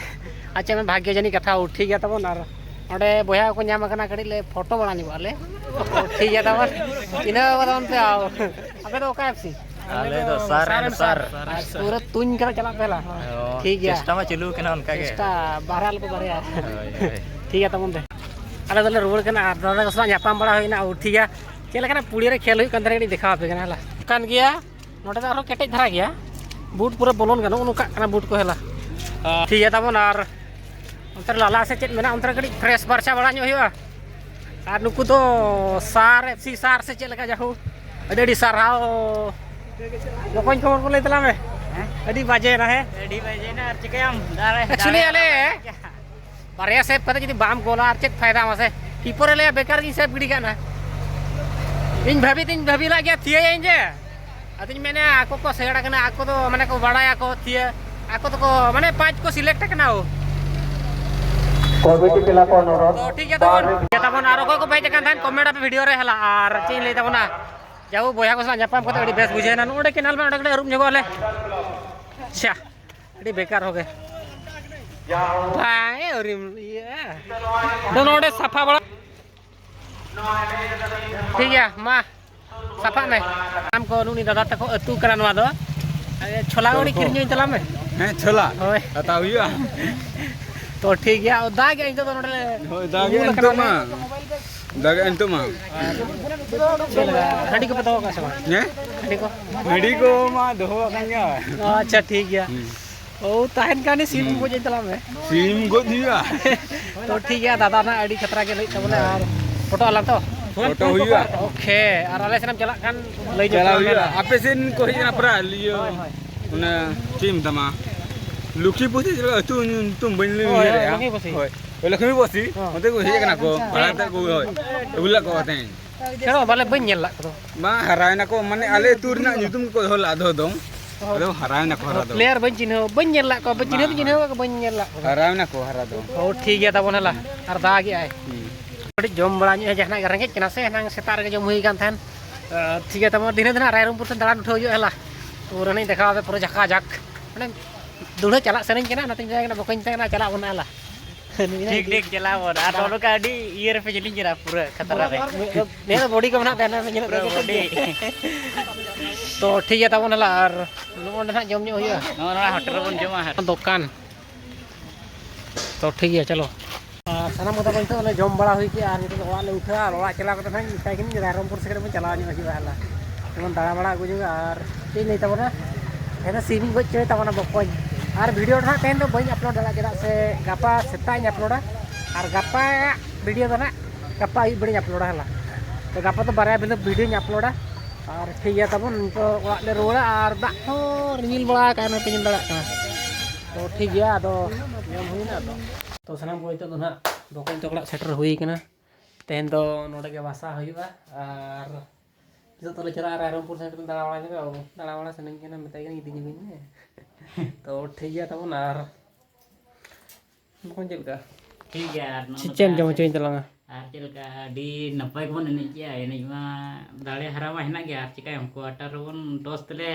ᱟᱪᱪᱷᱟ, ᱢᱮ ᱵᱷᱟᱜᱽᱭᱚ ᱡᱟᱹᱱᱤᱡ ᱠᱟᱛᱷᱟ ᱴᱷᱤᱠ ᱜᱮᱭᱟ ᱛᱟᱵᱚᱱ, ᱟᱨ ᱚᱸᱰᱮ ᱵᱚᱭᱦᱟ ᱠᱚᱠᱚ ᱧᱟᱢ ᱟᱠᱟᱱᱟ, ᱠᱟᱹᱴᱤᱡ ᱞᱮ ᱯᱷᱳᱴᱳ ᱵᱟᱲᱟ ᱧᱚᱜᱚᱜ ᱟᱞᱮ᱾ ᱴᱷᱤᱠ ᱜᱮᱭᱟ ᱛᱟᱵᱚᱱ, ᱤᱱᱟᱹ ᱵᱟᱫ ᱚᱱᱛᱮ ᱟᱣ᱾ ᱟᱯᱮ ᱫᱚ ᱚᱠᱟ ᱮᱯᱷ ᱥᱤ? ᱟᱞᱮ ᱫᱚ ᱥᱟᱨ ᱮᱱᱰ ᱥᱟᱨ᱾ ᱟᱨ ᱯᱩᱨᱟᱹ ᱛᱩᱧ ᱠᱟᱛᱮ ᱪᱟᱞᱟᱜ ᱯᱮ ᱦᱮᱞᱟ᱾ ᱚ, ᱴᱷᱤᱠ ᱜᱮᱭᱟ᱾ ᱪᱮᱥᱴᱟ ᱢᱟ ᱪᱟᱹᱞᱩ ᱠᱟᱱᱟ ᱚᱱᱠᱟ ᱜᱮ᱾ ᱪᱮᱥᱴᱟ ᱵᱟᱦᱨᱮ ᱟᱞᱚ ᱯᱮ ᱵᱟᱦᱨᱮᱭᱟ᱾ ᱦᱳᱭ, ᱦᱳᱭ᱾ ᱴᱷᱤᱠ ᱜᱮᱭᱟ ᱛᱟᱵᱚᱱ ᱫᱮ᱾ ᱟᱞᱮ ᱫᱚᱞᱮ ᱨᱩᱣᱟᱹᱲ ᱠᱟᱱᱟ, ᱟᱨ ᱫᱟᱫᱟ ᱠᱚ ᱥᱟᱞᱟᱜ ᱧᱟᱯᱟᱢ ᱵᱟᱲᱟ ᱦᱩᱭᱱᱟ᱾ ᱚ, ᱴᱷᱤᱠ ᱜᱮᱭᱟ, ᱪᱮᱫ ᱞᱮᱠᱟᱱᱟᱜ ᱯᱩᱲᱤ ᱨᱮ ᱠᱷᱮᱞ ᱦᱩᱭᱩᱜ ᱠᱟᱱ ᱛᱟᱦᱮᱱᱟ, ᱠᱟᱹᱴᱤᱡ ᱫᱮᱠᱷᱟᱣ ᱟᱯᱮ ᱠᱟᱱᱟ ᱦᱮᱞᱟ᱾ ᱠᱟᱱ ᱜᱮᱭᱟ, ᱱᱚᱸᱰᱮ ᱫᱚ ᱟᱨᱦᱚᱸ ᱠᱮᱴᱮᱡ ᱫᱷᱟᱨᱟ ᱜᱮᱭᱟ᱾ ᱵᱩᱴ ᱯᱩᱨᱟᱹ ᱵᱚᱞᱚᱱ ᱜᱟᱱᱚᱜ ᱱᱚᱝᱠᱟᱜ ᱠᱟᱱᱟ ᱵᱩᱴ ᱠᱚ ᱦᱮᱞᱟ᱾ ᱴᱷᱤᱠ ᱜᱮᱭᱟ ᱛᱟᱵᱚᱱ, ᱟᱨ ᱚᱱᱛᱮ ᱨᱮ ᱞᱟᱞᱟ ᱥᱮ ᱪᱮᱫ ᱢᱮᱱᱟᱜᱼᱟ, ᱚᱱᱛᱮ ᱨᱮ ᱠᱟᱹᱴᱤᱡ ᱯᱷᱨᱮᱥ ᱯᱷᱟᱨᱪᱟ ᱵᱟᱲᱟ ᱧᱚᱜ ᱦᱩᱭᱩᱜᱼᱟ᱾ ᱟᱨ ᱱᱩᱠᱩ ᱫᱚ ᱥᱟᱨ, ᱮᱯᱷ ᱥᱤ ᱥᱟᱨ ᱥᱮ ᱪᱮᱫ ᱞᱮᱠᱟ, ᱡᱟᱦᱳ, ᱟᱹᱰᱤ ᱟᱹᱰᱤ ᱥᱟᱨᱦᱟᱣ᱾ ᱵᱚᱠᱚᱧ, ᱠᱷᱚᱵᱚᱨ ᱠᱚ ᱞᱟᱹᱭ ᱛᱟᱞᱟᱝ ᱢᱮ᱾ ᱦᱮᱸ? ᱟᱹᱰᱤ ᱵᱟᱡᱮᱭᱮᱱᱟ, ᱦᱮᱸ? ᱟᱹᱰᱤ ᱵᱟᱡᱮᱭᱮᱱᱟ, ᱟᱨ ᱪᱤᱠᱟᱹᱭᱟᱢ? ᱫᱟᱨᱮ, actually, ᱫᱟᱨᱮ ᱟᱞᱮ ᱵᱟᱨᱭᱟ ᱥᱮᱵᱷ ᱠᱟᱛᱮ ᱡᱩᱫᱤ ᱵᱟᱢ ᱜᱳᱞᱟ, ᱟᱨ ᱪᱮᱫ ᱯᱷᱟᱭᱫᱟ ᱢᱟᱥᱮ? ᱠᱤᱯᱚᱨᱮ ᱞᱟᱹᱭᱟ, "ᱵᱮᱠᱟᱨ ᱜᱤᱧ ᱥᱮᱵᱷ ᱜᱤᱰᱤ ᱠᱟᱜ ᱱᱟ᱾" ᱤᱧ ᱵᱷᱟᱹᱵᱤ ᱛᱤᱧ ᱵᱷᱟᱹᱵᱤ ᱞᱟᱜ ᱜᱮᱭᱟ, ᱛᱷᱤᱭᱟᱹᱭᱟᱹᱧ ᱡᱮ᱾ ᱟᱫᱚᱧ ᱢᱮᱱᱟ, ᱟᱠᱚ ᱠᱚ ᱥᱮᱬᱟ ᱠᱟᱱᱟ, ᱟᱠᱚ ᱫᱚ ᱢᱟᱱᱮ ᱠᱚ ᱵᱟᱲᱟᱭᱟᱠᱚ, ᱛᱷᱤᱭᱟᱹ, ᱟᱠᱚ ᱫᱚᱠᱚ ᱢᱟᱱᱮ ᱯᱟᱸᱪ ᱠᱚ ᱥᱤᱞᱮᱠᱴ ᱟᱠᱟᱱᱟ ᱳ᱾ Committee club ᱚᱱᱚᱨᱚᱛ᱾ ᱛᱚ ᱴᱷᱤᱠ ᱜᱮᱭᱟ ᱛᱟᱵᱚᱱ᱾ ᱴᱷᱤᱠ ᱜᱮᱭᱟ ᱛᱟᱵᱚᱱ, ᱟᱨ ᱚᱠᱚᱭ ᱠᱚ ᱵᱮᱪ ᱟᱠᱟᱱ ᱛᱟᱦᱮᱸᱱ, ᱠᱚᱢᱮᱱᱴ ᱟᱯᱮ ᱵᱷᱤᱰᱤᱭᱳ ᱨᱮ ᱦᱮᱞᱟ᱾ ᱟᱨ ᱪᱮᱫ ᱤᱧ ᱞᱟᱹᱭ ᱛᱟᱵᱚᱱᱟ, ᱡᱟᱦᱳ, ᱵᱚᱭᱦᱟ ᱠᱚ ᱥᱟᱞᱟᱜ ᱧᱟᱯᱟᱢ ᱠᱟᱛᱮ ᱟᱹᱰᱤ ᱵᱮᱥ ᱵᱩᱡᱷᱟᱹᱣ ᱮᱱᱟ᱾ ᱱᱚᱜᱼᱚ ᱱᱚᱰᱮ ᱠᱮᱱᱮᱞ ᱢᱮ, ᱚᱸᱰᱮ ᱠᱟᱹᱴᱤᱡ ᱟᱹᱨᱩᱵ ᱧᱚᱜᱚᱜ ᱟᱞᱮ᱾ ᱟᱪᱪᱷᱟ, ᱟᱹᱰᱤ ᱵᱮᱠᱟᱨ ᱦᱚᱸ ᱜᱮ᱾ ᱵᱟᱝ ᱮ ᱟᱹᱣᱨᱤᱢ ᱤᱭᱟᱹᱜᱼᱟ᱾ ᱫᱚ ᱱᱚᱰᱮ ᱥᱟᱯᱷᱟ ᱵᱟᱲᱟ᱾ ᱴᱷᱤᱠ ᱜᱮᱭᱟ, ᱢᱟ ᱥᱟᱯᱷᱟᱜ ᱢᱮ᱾ ᱟᱢ ᱠᱚ ᱱᱩᱱᱤ ᱫᱟᱫᱟ ᱛᱟᱠᱚ ᱟᱹᱛᱩ ᱠᱟᱱᱟ ᱱᱚᱣᱟ ᱫᱚ᱾ ᱪᱷᱳᱞᱟ ᱛᱚ ᱜᱟᱹᱰᱤ ᱠᱚ᱾ ᱠᱤᱨᱤᱧ ᱛᱟᱞᱟᱝ ᱢᱮ᱾ ᱦᱮᱸ, ᱪᱷᱳᱞᱟ᱾ ᱦᱳᱭ᱾ ᱦᱟᱛᱟᱣ ᱦᱩᱭᱩᱜᱼᱟ᱾ ᱛᱚ ᱴᱷᱤᱠ ᱜᱮᱭᱟ, ᱫᱟᱜ ᱜᱮ ᱱᱤᱛᱚᱜ ᱫᱚ ᱱᱚᱰᱮ ᱞᱮ ᱦᱳᱭ, ᱫᱟᱜ ᱜᱮ ᱩᱢᱩᱞ ᱟᱠᱟᱱᱟ ᱱᱤᱛᱚᱜ ᱢᱟ᱾ ᱞᱮ᱾ ᱫᱟᱜ ᱜᱮ ᱱᱤᱛᱚᱜ ᱢᱟ᱾ ᱪᱮᱫ ᱞᱮᱠᱟ? ᱦᱟᱺᱰᱤ ᱠᱚᱯᱮ ᱫᱚᱦᱚ ᱠᱟᱜᱼᱟ ᱥᱮ ᱵᱟᱝ? ᱦᱮᱸ? ᱦᱟᱺᱰᱤ ᱠᱚ? ᱦᱟᱺᱰᱤ ᱠᱚ ᱢᱟ ᱫᱚᱦᱚ ᱟᱠᱟᱱ ᱜᱮᱭᱟ᱾ ᱟᱪᱪᱷᱟ, ᱴᱷᱤᱠ ᱜᱮᱭᱟ᱾ ᱦᱩᱸ᱾ ᱳ, ᱛᱟᱦᱮᱱ ᱠᱷᱟᱱ ᱥᱤᱢ ᱦᱩᱸ᱾ ᱜᱚᱡ ᱤᱧ ᱛᱟᱞᱟᱝ ᱢᱮ᱾ ᱥᱤᱢ ᱜᱚᱡ ᱦᱩᱭᱩᱜᱼᱟ᱾ ᱛᱚ ᱴᱷᱤᱠ ᱜᱮᱭᱟ, ᱫᱟᱫᱟ ᱱᱟᱜ ᱟᱹᱰᱤ ᱠᱷᱟᱛᱨᱟ ᱜᱮ ᱞᱟᱹᱭᱮᱫ ᱛᱟᱵᱚᱱᱟ, ᱦᱳᱭ᱾ ᱟᱨ ᱯᱷᱳᱴᱳ ᱟᱞᱟᱝ ᱛᱚ᱾ ᱯᱷᱳᱴᱳ ᱦᱩᱭᱩᱜᱼᱟ᱾ ᱳᱠᱮ, ᱟᱨ ᱟᱞᱮ ᱥᱮᱱ ᱮᱢ ᱪᱟᱞᱟᱜ ᱠᱷᱟᱱ ᱞᱟᱹᱭ ᱧᱚᱜ ᱪᱟᱞᱟᱣ ᱟᱞᱮ ᱦᱩᱭᱩᱜᱼᱟ ᱱᱟᱦᱟᱜ᱾ ᱟᱯᱮ ᱥᱮᱱ ᱠᱚ ᱦᱮᱡ ᱮᱱᱟ ᱯᱨᱟᱭ ᱤᱭᱟᱹ᱾ ᱦᱳᱭ, ᱦᱳᱭ᱾ ᱚᱱᱟ ᱪᱮᱫ ᱤᱧ ᱢᱮᱛᱟᱢᱟ, ᱞᱚᱠᱠᱷᱤᱯᱩᱨ ᱥᱮ ᱪᱮᱫ ᱟᱹᱛᱩ ᱧᱩᱛᱩᱢ ᱵᱟᱹᱧ ᱞᱟᱹᱭ ᱦᱳᱭ, ᱩᱭᱦᱟᱹᱨᱮᱜᱼᱟ᱾ ᱞᱚᱠᱠᱷᱤᱯᱩᱨ ᱥᱮ᱾ ᱦᱳᱭ᱾ ᱞᱚᱠᱠᱷᱤᱯᱩᱨ ᱥᱮ᱾ ᱦᱚᱸ᱾ ᱚᱱᱛᱮ ᱠᱚ ᱦᱮᱡ ᱟᱠᱟᱱᱟ ᱠᱚ, ᱵᱷᱟᱲᱟ ᱛᱮ ᱠᱚ, ᱦᱳᱭ᱾ ᱟᱹᱜᱩ ᱞᱮᱫ ᱠᱚᱣᱟ ᱛᱮᱦᱮᱧ᱾ ᱪᱚᱞᱚ, ᱵᱟᱞᱮ ᱵᱟᱹᱧ ᱧᱮᱞ ᱞᱟᱜ ᱠᱚᱫᱚ᱾ ᱵᱟᱝ, ᱦᱟᱨᱟᱭᱮᱱᱟ ᱠᱚ, ᱢᱟᱱᱮ ᱟᱞᱮ ᱟᱹᱛᱩ ᱨᱮᱱᱟᱜ ᱧᱩᱛᱩᱢ ᱠᱚ ᱫᱚᱦᱚ ᱞᱮᱫᱼᱟ ᱫᱚᱦᱚ ᱫᱚ᱾ ᱟᱫᱚ ᱦᱟᱨᱟᱭᱮᱱᱟ ᱠᱚ ᱦᱟᱨᱟ ᱫᱚ᱾ ᱯᱞᱮᱭᱟᱨ ᱵᱟᱹᱧ ᱪᱤᱱᱦᱟᱹᱣ, ᱵᱟᱹᱧ ᱧᱮᱞ ᱞᱟᱜ ᱠᱚᱣᱟ, ᱵᱟᱹᱧ ᱪᱤᱱᱦᱟᱹᱣ ᱵᱟᱝ, ᱫᱚᱧ ᱪᱤᱱᱦᱟᱹᱣ ᱦᱳᱭ᱾ ᱠᱟᱜ ᱠᱚᱣᱟ, ᱵᱟᱹᱧ ᱧᱮᱞ ᱞᱟᱜ ᱠᱚᱣᱟ᱾ ᱦᱟᱨᱟᱭᱮᱱᱟ ᱠᱚ ᱦᱟᱨᱟ ᱫᱚ᱾ ᱚ, ᱴᱷᱤᱠ ᱜᱮᱭᱟ ᱛᱟᱵᱚᱱ, ᱦᱮᱞᱟ, ᱟᱨ ᱫᱟᱜᱮᱜᱼᱟᱭ᱾ ᱦᱩᱸ᱾ ᱠᱟᱹᱴᱤᱡ ᱡᱚᱢ ᱵᱟᱲᱟ ᱧᱚᱜ, ᱡᱟᱦᱟᱱᱟᱜ ᱜᱮ ᱨᱮᱸᱜᱮᱡ ᱠᱟᱱᱟ ᱥᱮ, ᱮᱱᱟᱝ ᱥᱮᱛᱟᱜ ᱨᱮᱜᱮ ᱡᱚᱢ ᱦᱩᱭ ᱠᱟᱱ ᱛᱟᱦᱮᱸᱱ᱾ ᱟᱨ ᱴᱷᱤᱠ ᱜᱮᱭᱟ ᱛᱟᱵᱚᱱ, ᱫᱷᱤᱱᱟᱹ ᱫᱚ ᱱᱟᱦᱟᱜ ᱨᱟᱭᱨᱚᱝᱯᱩᱨ ᱥᱮᱱ ᱫᱟᱬᱟᱱ ᱩᱴᱷᱟᱹᱣ ᱦᱩᱭᱩᱜᱼᱟ, ᱦᱮᱞᱟ᱾ ᱯᱩᱨᱟᱹ ᱱᱟᱜ ᱤᱧ ᱫᱮᱠᱷᱟᱣ ᱟᱯᱮ, ᱯᱩᱨᱟᱹ ᱡᱷᱟᱠᱟ ᱡᱷᱟᱠ᱾ ᱢᱟᱱᱮ ᱫᱩᱲᱦᱟᱹ ᱪᱟᱞᱟᱜ ᱥᱟᱱᱟᱧ ᱠᱟᱱᱟ, ᱚᱱᱟᱛᱮᱧ ᱢᱮᱛᱟᱭ ᱠᱟᱱᱟ, ᱵᱟᱠᱚᱧ ᱢᱮᱛᱟᱭ ᱠᱟᱱᱟ, ᱪᱟᱞᱟᱜ ᱵᱚᱱ ᱦᱮᱞᱟ᱾ ᱴᱷᱤᱠ, ᱴᱷᱤᱠ, ᱪᱟᱞᱟᱣ ᱵᱚᱱ᱾ ᱟᱨ ᱱᱚᱜᱼᱚ ᱱᱚᱝᱠᱟ ᱟᱹᱰᱤ ᱤᱭᱟᱹ ᱨᱮᱯᱮ ᱡᱮᱞᱮᱧ ᱠᱟᱱᱟ, ᱯᱩᱨᱟᱹ ᱠᱷᱟᱛᱨᱟ ᱨᱮ᱾ ᱱᱤᱭᱟᱹ ᱫᱚ ᱵᱚᱰᱤ ᱠᱚ ᱢᱮᱱᱟᱜ ᱛᱟᱭᱟ, ᱱᱤᱭᱟᱹ ᱫᱚ ᱯᱩᱨᱟᱹ ᱵᱚᱰᱤ᱾ ᱛᱚ, ᱴᱷᱤᱠ ᱜᱮᱭᱟ ᱛᱟᱵᱚᱱ, ᱦᱮᱞᱟ, ᱟᱨ ᱱᱚᱜᱼᱚ ᱱᱚᱸᱰᱮ ᱱᱟᱦᱟᱜ ᱡᱚᱢ ᱧᱚᱜ ᱦᱩᱭᱩᱜᱼᱟ᱾ ᱱᱚᱜᱼᱚ ᱱᱚᱣᱟ ᱦᱳᱴᱮᱞ ᱨᱮᱵᱚᱱ ᱡᱚᱢᱟ ᱦᱟᱸᱜ᱾ ᱫᱚᱠᱟᱱ᱾ ᱛᱚ, ᱴᱷᱤᱠ ᱜᱮᱭᱟ, ᱪᱚᱞᱚ᱾ ᱟᱨ ᱥᱟᱱᱟᱢ ᱠᱚᱫᱚ ᱱᱤᱛᱚᱜ ᱞᱮ ᱡᱚᱢ ᱵᱟᱲᱟ ᱦᱩᱭ ᱠᱮᱜᱼᱟ, ᱟᱨ ᱱᱤᱛᱚᱜ ᱫᱚ ᱚᱲᱟᱜ ᱞᱮ ᱩᱴᱷᱟᱹᱜᱼᱟ, ᱟᱨ ᱚᱲᱟᱜ ᱪᱟᱞᱟᱣ ᱠᱟᱛᱮ ᱱᱟᱦᱟᱜ ᱤᱧ ᱢᱮᱛᱟᱭ ᱠᱟᱹᱱᱟᱹᱧ ᱨᱟᱭᱨᱚᱝᱯᱩᱨ ᱥᱮᱫ ᱨᱮᱵᱚᱱ ᱪᱟᱞᱟᱣ ᱧᱚᱜ ᱦᱤᱡᱩᱜᱼᱟ, ᱦᱮᱞᱟ᱾ ᱡᱮᱢᱚᱱ ᱫᱟᱬᱟ ᱵᱟᱲᱟ ᱟᱹᱜᱩ ᱡᱚᱝᱟ, ᱟᱨ ᱪᱮᱫ ᱤᱧ ᱞᱟᱹᱭ ᱛᱟᱵᱚᱱᱟ, ᱦᱮᱸ, ᱥᱤᱢᱤᱧ ᱜᱚᱡ ᱦᱚᱪᱚᱭ ᱛᱟᱵᱚᱱᱟ ᱵᱚᱠᱚᱧ᱾ ᱟᱨ ᱵᱷᱤᱰᱤᱭᱳ ᱫᱚ ᱱᱟᱦᱟᱜ ᱛᱮᱦᱮᱧ ᱫᱚ ᱵᱟᱹᱧ ᱟᱯᱞᱳᱰ ᱫᱟᱲᱮᱭᱟᱜᱼᱟ, ᱪᱮᱫᱟᱜ ᱥᱮ ᱜᱟᱯᱟ ᱥᱮᱛᱟᱜ ᱤᱧ ᱟᱯᱞᱳᱰᱟ, ᱟᱨ ᱜᱟᱯᱟ ᱵᱷᱤᱰᱤᱭᱳ ᱫᱚ ᱱᱟᱦᱟᱜ ᱜᱟᱯᱟ ᱟᱹᱭᱩᱵ ᱵᱮᱲᱟᱧ ᱟᱯᱞᱳᱰᱟ, ᱦᱮᱞᱟ᱾ ᱛᱚ, ᱜᱟᱯᱟ ᱫᱚ ᱵᱟᱨᱭᱟ ᱵᱤᱞᱟᱹ ᱵᱷᱤᱰᱤᱭᱳᱧ ᱟᱯᱞᱳᱰᱟ᱾ ᱟᱨ ᱴᱷᱤᱠ ᱜᱮᱭᱟ ᱛᱟᱵᱚᱱ, ᱱᱤᱛᱚᱜ ᱚᱲᱟᱜ ᱞᱮ ᱨᱩᱣᱟᱹᱲᱟ, ᱟᱨ ᱫᱟᱜ ᱦᱚᱸ ᱨᱤᱢᱤᱞ ᱵᱟᱲᱟ ᱟᱠᱟᱫᱼᱟ, ᱱᱚᱛᱮ ᱧᱮᱞ ᱫᱟᱲᱮᱭᱟᱜ ᱠᱟᱱᱟ᱾ ᱛᱚ, ᱴᱷᱤᱠ ᱜᱮᱭᱟ, ᱟᱫᱚ ᱡᱚᱢ ᱦᱩᱭᱱᱟ ᱟᱫᱚ᱾ ᱛᱚ, ᱥᱟᱱᱟᱢ ᱠᱚ ᱱᱤᱛᱚᱜ ᱫᱚ ᱱᱟᱦᱟᱜ ᱵᱚᱠᱚᱧ ᱛᱟᱠᱚ ᱚᱲᱟᱜ ᱥᱮᱴᱮᱨ ᱦᱩᱭ ᱠᱟᱱᱟ᱾ ᱛᱮᱦᱮᱧ ᱫᱚ ᱱᱚᱰᱮ ᱜᱮ ᱵᱟᱥᱟ ᱦᱩᱭᱩᱜᱼᱟ, ᱟᱨ ᱱᱤᱛᱚᱜ ᱫᱚᱞᱮ ᱪᱟᱞᱟᱜᱼᱟ ᱨᱟᱭᱨᱚᱝᱯᱩᱨ ᱥᱮᱫ ᱫᱟᱬᱟ ᱵᱟᱲᱟ ᱧᱚᱜᱟ᱾ ᱫᱟᱬᱟ ᱵᱟᱲᱟ ᱥᱟᱱᱟᱧ ᱠᱟᱱᱟ, ᱢᱮᱛᱟᱭ ᱠᱟᱹᱱᱟᱹᱧ ᱤᱫᱤᱧ ᱟᱹᱜᱩᱧ ᱢᱮ᱾ ᱛᱚ, ᱴᱷᱤᱠ ᱜᱮᱭᱟ ᱛᱟᱵᱚᱱ, ᱟᱨ ᱵᱚᱠᱚᱧ ᱪᱮᱫ ᱞᱮᱠᱟ? ᱴᱷᱤᱠ ᱜᱮᱭᱟ, ᱟᱨ ᱱᱚᱜᱼᱚ ᱪᱮᱫ ᱱᱚᱝᱠᱟ ᱪᱮᱫ ᱮᱢ ᱡᱚᱢ ᱦᱚᱪᱚᱧ ᱛᱟᱞᱟᱝᱟ? ᱟᱨ ᱪᱮᱫ ᱞᱮᱠᱟ? ᱟᱹᱰᱤ ᱱᱟᱯᱟᱭ ᱜᱮᱵᱚᱱ ᱮᱱᱮᱡ ᱜᱮᱭᱟ, ᱮᱱᱮᱡ ᱢᱟ ᱫᱟᱲᱮ ᱦᱟᱨᱟ ᱢᱟ ᱦᱮᱱᱟᱜ ᱜᱮᱭᱟ, ᱟᱨ ᱪᱤᱠᱟᱹᱭᱟᱢ, ᱠᱚᱣᱟᱴᱟᱨ ᱨᱮᱵᱚᱱ ᱴᱚᱥ ᱛᱮᱞᱮ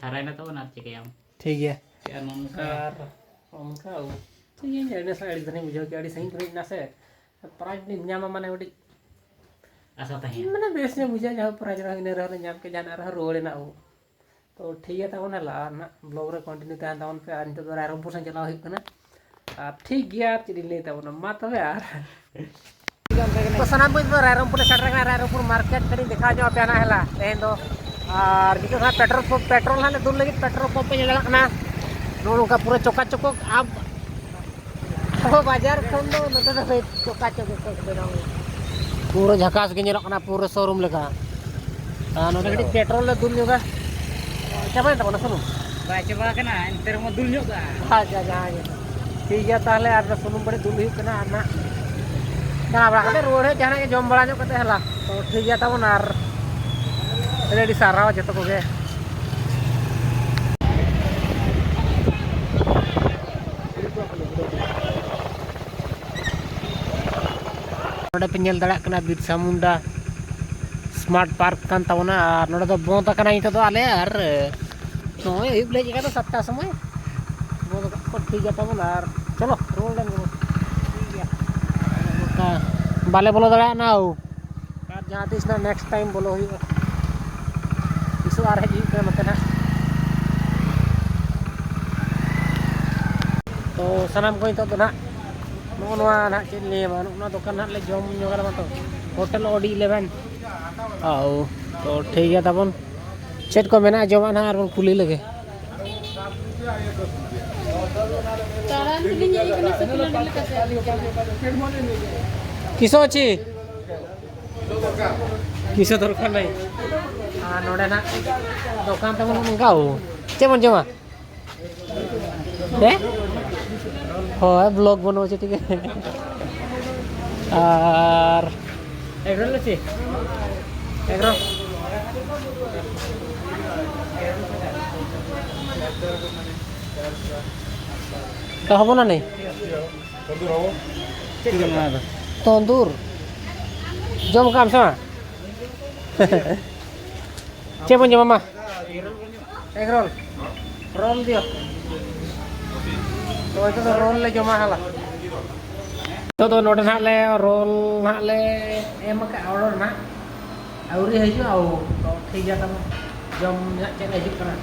ᱦᱟᱨᱟᱭᱮᱱᱟ ᱛᱟᱵᱚᱱ, ᱟᱨ ᱪᱤᱠᱟᱹᱭᱟᱢ? ᱴᱷᱤᱠ ᱜᱮᱭᱟ᱾ ᱟᱨ ᱱᱚᱝᱠᱟ ᱟᱨ ᱚᱱᱠᱟ ᱴᱷᱤᱠ ᱜᱮᱭᱟ, ᱟᱹᱰᱤ ᱥᱟᱺᱜᱤᱧ ᱠᱷᱚᱱᱤᱧ ᱵᱩᱡᱷᱟᱹᱣ ᱠᱮᱜᱼᱟ, ᱟᱹᱰᱤ ᱥᱟᱺᱜᱤᱧ ᱠᱷᱚᱱᱤᱧ ᱦᱮᱡ ᱮᱱᱟ ᱥᱮ, ᱯᱨᱟᱭᱤᱡᱽ ᱞᱤᱧ ᱧᱟᱢᱟ ᱢᱟᱱᱮ ᱢᱤᱫᱴᱤᱡ ᱟᱥᱟ ᱛᱟᱦᱮᱸᱭᱟ᱾ ᱢᱟᱱᱮ ᱵᱮᱥ ᱧᱚᱜ ᱵᱩᱡᱷᱟᱹᱜᱼᱟ, ᱡᱟᱦᱟᱸ ᱯᱨᱟᱭᱤᱡᱽ ᱨᱮᱦᱚᱸ ᱤᱱᱟᱹ ᱨᱮᱦᱚᱸ ᱞᱮ ᱧᱟᱢ ᱠᱮᱫ, ᱡᱟᱦᱟᱱᱟᱜ ᱨᱮᱦᱚᱸ ᱨᱩᱣᱟᱹᱲ ᱮᱱᱟ ᱟᱵᱚ᱾ ᱛᱚ ᱴᱷᱤᱠ ᱜᱮᱭᱟ ᱛᱟᱵᱚᱱ, ᱦᱮᱞᱟ, ᱟᱨ ᱱᱟᱜ ᱵᱞᱚᱜ ᱨᱮ ᱠᱚᱱᱴᱤᱱᱤᱭᱩ ᱛᱟᱦᱮᱱ ᱛᱟᱵᱚᱱ ᱯᱮ᱾ ᱟᱨ ᱱᱤᱛᱚᱜ ᱫᱚ ᱨᱟᱭᱨᱚᱝᱯᱩᱨ ᱥᱮᱫ ᱪᱟᱞᱟᱣ ᱦᱩᱭᱩᱜ ᱠᱟᱱᱟ᱾ ᱟᱨ ᱴᱷᱤᱠ ᱜᱮᱭᱟ, ᱟᱨ ᱪᱮᱫ ᱤᱧ ᱞᱟᱹᱭ ᱛᱟᱵᱚᱱᱟ, ᱢᱟ ᱛᱚᱵᱮ ᱟᱨ᱾ ᱛᱚ ᱥᱟᱱᱟᱢ ᱠᱚ ᱱᱤᱛᱚᱜ ᱨᱟᱭᱨᱚᱝᱯᱩᱨ ᱞᱮ ᱥᱮᱴᱮᱨ ᱟᱠᱟᱱᱟ, ᱨᱟᱭᱨᱚᱝᱯᱩᱨ ᱢᱟᱨᱠᱮᱴ ᱠᱟᱹᱴᱤᱡ ᱫᱮᱠᱷᱟᱣ ᱧᱚᱜ ᱟᱯᱮᱭᱟ ᱱᱟᱜ, ᱦᱮᱞᱟ, ᱛᱮᱦᱮᱧ ᱫᱚ᱾ ᱟᱨ ᱱᱤᱛᱚᱜ ᱫᱚ ᱦᱟᱸᱜ ᱯᱮᱴᱨᱳᱞ ᱯᱟᱢᱯ, ᱯᱮᱴᱨᱳᱞ ᱦᱟᱸᱜ ᱞᱮ ᱫᱩᱞ ᱞᱟᱹᱜᱤᱫ, ᱯᱮᱴᱨᱳᱞ ᱯᱟᱢᱯ ᱯᱮ ᱧᱮᱞ ᱫᱟᱲᱮᱭᱟᱜ ᱠᱟᱱᱟ, ᱱᱚᱜᱼᱚ ᱱᱚᱝᱠᱟ ᱯᱩᱨᱟᱹ ᱪᱚᱠᱟᱪᱚᱠᱚ᱾ ᱟᱵ-, ᱟᱵᱚ ᱵᱟᱡᱟᱨ ᱠᱷᱚᱱ ᱫᱚ ᱱᱚᱛᱮ ᱫᱚ ᱪᱚᱠᱟᱪᱚᱠᱚ ᱠᱚ ᱵᱮᱱᱟᱣ ᱮᱫᱟ᱾ ᱯᱩᱨᱟᱹ ᱡᱷᱟᱠᱟᱥ ᱜᱮ ᱧᱮᱞᱚᱜ ᱠᱟᱱᱟ, ᱯᱩᱨᱟᱹ ᱥᱳᱨᱩᱢ ᱞᱮᱠᱟ᱾ ᱟᱨ ᱱᱚᱰᱮ ᱠᱟᱹᱴᱤᱡ ᱯᱮᱴᱨᱳᱞ ᱞᱮ ᱫᱩᱞ ᱧᱚᱜᱟ᱾ ᱪᱟᱵᱟᱭᱮᱱ ᱛᱟᱵᱚᱱᱟ ᱥᱩᱱᱩᱢ? ᱵᱟᱭ ᱪᱟᱵᱟ ᱟᱠᱟᱱᱟ, ᱮᱱᱛᱮ ᱨᱮᱦᱚᱸ ᱫᱩᱞ ᱧᱚᱜ ᱠᱟᱜᱼᱟ᱾ ᱟᱪᱪᱷᱟ, ᱡᱟᱦᱟᱸ ᱜᱮ᱾ ᱴᱷᱤᱠ ᱜᱮᱭᱟ, ᱛᱟᱦᱚᱞᱮ ᱟᱨ ᱥᱩᱱᱩᱢ ᱵᱟᱹᱲᱤᱡ ᱫᱩᱞ ᱦᱩᱭᱩᱜ ᱠᱟᱱᱟ᱾ ᱟᱨ ᱱᱟᱜ ᱫᱟᱬᱟ ᱵᱟᱲᱟ ᱠᱟᱛᱮ ᱨᱩᱣᱟᱹᱲ ᱦᱮᱡ, ᱡᱟᱦᱟᱱᱟᱜ ᱜᱮ ᱡᱚᱢ ᱵᱟᱲᱟ ᱧᱚᱜ ᱠᱟᱛᱮ, ᱦᱮᱞᱟ᱾ ᱛᱚ ᱴᱷᱤᱠ ᱜᱮᱭᱟ ᱛᱟᱵᱚᱱ, ᱟᱨ ᱟᱹᱰᱤ ᱟᱹᱰᱤ ᱥᱟᱨᱦᱟᱣ ᱡᱚᱛᱚ ᱠᱚᱜᱮ᱾ ᱱᱚᱰᱮ ᱯᱮ ᱧᱮᱞ ᱫᱟᱲᱮᱭᱟᱜ ᱠᱟᱱᱟ ᱵᱤᱨᱥᱟ ᱢᱩᱱᱰᱟ ᱥᱢᱟᱨᱴ ᱯᱟᱨᱠ ᱠᱟᱱ ᱛᱟᱵᱚᱱᱟ, ᱟᱨ ᱱᱚᱰᱮ ᱫᱚ ᱵᱚᱸᱫᱽ ᱟᱠᱟᱱᱟ ᱱᱤᱛᱚᱜ ᱫᱚ᱾ ᱟᱞᱮ ᱟᱨ ᱱᱚᱜᱼᱚᱭ ᱟᱹᱭᱩᱵ ᱞᱮ ᱦᱮᱡ ᱟᱠᱟᱱᱟ ᱥᱟᱛᱴᱟ ᱥᱚᱢᱚᱭ, ᱵᱚᱸᱫᱽ ᱟᱠᱟᱫ ᱠᱚ ᱴᱷᱤᱠ ᱜᱮᱭᱟ ᱛᱟᱵᱚᱱ, ᱟᱨ ᱪᱚᱞᱚ ᱨᱩᱣᱟᱹᱲ ᱞᱮᱱ ᱜᱮᱵᱚᱱ᱾ ᱴᱷᱤᱠ ᱜᱮᱭᱟ, ᱱᱚᱝᱠᱟ ᱵᱟᱞᱮ ᱵᱚᱞᱚ ᱫᱟᱲᱮᱭᱟᱜᱼᱟ ᱱᱟᱣ, ᱟᱨ ᱡᱟᱦᱟᱸ ᱛᱤᱥ ᱱᱟᱜ ᱱᱮᱠᱥᱴ ᱴᱟᱭᱤᱢ ᱵᱚᱞᱚ ᱦᱩᱭᱩᱜᱼᱟ, ᱛᱤᱥᱚᱜ ᱟᱨ ᱦᱮᱡ ᱦᱩᱭᱩᱜ ᱠᱟᱱᱟ ᱱᱚᱛᱮ ᱱᱟᱜ᱾ ᱛᱚ ᱥᱟᱱᱟᱢ ᱠᱚ ᱱᱤᱛᱚᱜ ᱫᱚ ᱱᱟᱜ ᱱᱚᱜᱼᱚ ᱱᱚᱣᱟ ᱱᱟᱦᱟᱜ ᱪᱮᱫ ᱞᱟᱹᱭ ᱟᱢᱟ, ᱱᱚᱜᱼᱚ ᱱᱚᱣᱟ ᱫᱚᱠᱟᱱ ᱱᱟᱦᱟᱜ ᱞᱮ ᱡᱚᱢ ᱧᱚᱜᱟ ᱵᱟᱝ ᱛᱚ, ᱦᱳᱴᱮᱞ ᱳᱰᱤ ᱤᱞᱮᱵᱷᱮᱱ᱾ ᱟᱣ, ᱛᱚ ᱴᱷᱤᱠ ᱜᱮᱭᱟ ᱛᱟᱵᱚᱱ, ᱪᱮᱫ ᱠᱚ ᱢᱮᱱᱟᱜᱼᱟ ᱡᱚᱢᱟᱜ ᱱᱟᱦᱟᱜ ᱟᱨᱵᱚᱱ ᱠᱩᱞᱤ ᱞᱮᱜᱮ᱾ ᱛᱟᱲᱟᱢ ᱛᱮᱞᱤᱧ ᱦᱮᱡ ᱟᱠᱟᱱᱟ ᱥᱮ ᱠᱷᱮᱞᱳᱰ ᱞᱮᱠᱟᱛᱮ? ᱠᱤᱥᱳ ᱚᱪᱷᱤ? ᱠᱤᱥᱳ ᱫᱚᱨᱠᱟᱨ ᱱᱟᱭ᱾ ᱟᱨ ᱱᱚᱰᱮ ᱱᱟᱜ ᱫᱚᱠᱟᱱ ᱛᱟᱵᱚᱱ ᱱᱚᱝᱠᱟ, ᱪᱮᱫ ᱵᱚᱱ ᱡᱚᱢᱟ? ᱦᱮᱸ? ᱦᱳᱭ, ᱵᱞᱚᱜ ᱵᱟᱹᱱᱩᱜ ᱪᱮᱫ ᱜᱮ᱾ ᱟᱨ ᱮᱜᱽᱨᱳᱞ ᱪᱮ? ᱮᱜᱽᱨᱳᱞ᱾ ᱛᱚ ᱦᱚᱵᱚ ᱱᱟ ᱱᱮ? ᱪᱮᱫ ᱡᱚᱢ ᱱᱚᱣᱟ ᱫᱚ? ᱛᱚᱱᱫᱩᱨ᱾ ᱡᱚᱢ ᱠᱟᱜ ᱟᱢ ᱥᱮ ᱵᱟᱝ? ᱪᱮᱫ ᱵᱚᱱ ᱡᱚᱢᱟ ᱢᱟ? ᱮᱜᱽᱨᱳᱞ᱾ ᱨᱳᱞ ᱫᱤᱭᱳ᱾ ᱛᱚ ᱱᱤᱛᱚᱜ ᱫᱚ ᱨᱳᱞ ᱞᱮ ᱡᱚᱢᱟ ᱦᱟᱞᱟ᱾ ᱱᱤᱛᱚᱜ ᱫᱚ ᱱᱚᱰᱮ ᱱᱟᱦᱟᱜ ᱞᱮ ᱨᱳᱞ ᱱᱟᱦᱟᱜ ᱞᱮ ᱮᱢ ᱟᱠᱟᱫᱼᱟ ᱚᱰᱟᱨ ᱱᱟᱦᱟᱜ᱾ ᱟᱹᱣᱨᱤ ᱦᱤᱡᱩᱜᱼᱟ, ᱳ, ᱛᱚ ᱴᱷᱤᱠ ᱜᱮᱭᱟ ᱛᱟᱵᱚᱱ᱾ ᱡᱚᱢ ᱱᱟᱦᱟᱜ ᱪᱮᱫ ᱞᱮ ᱦᱤᱡᱩᱜ ᱠᱟᱱᱟ᱾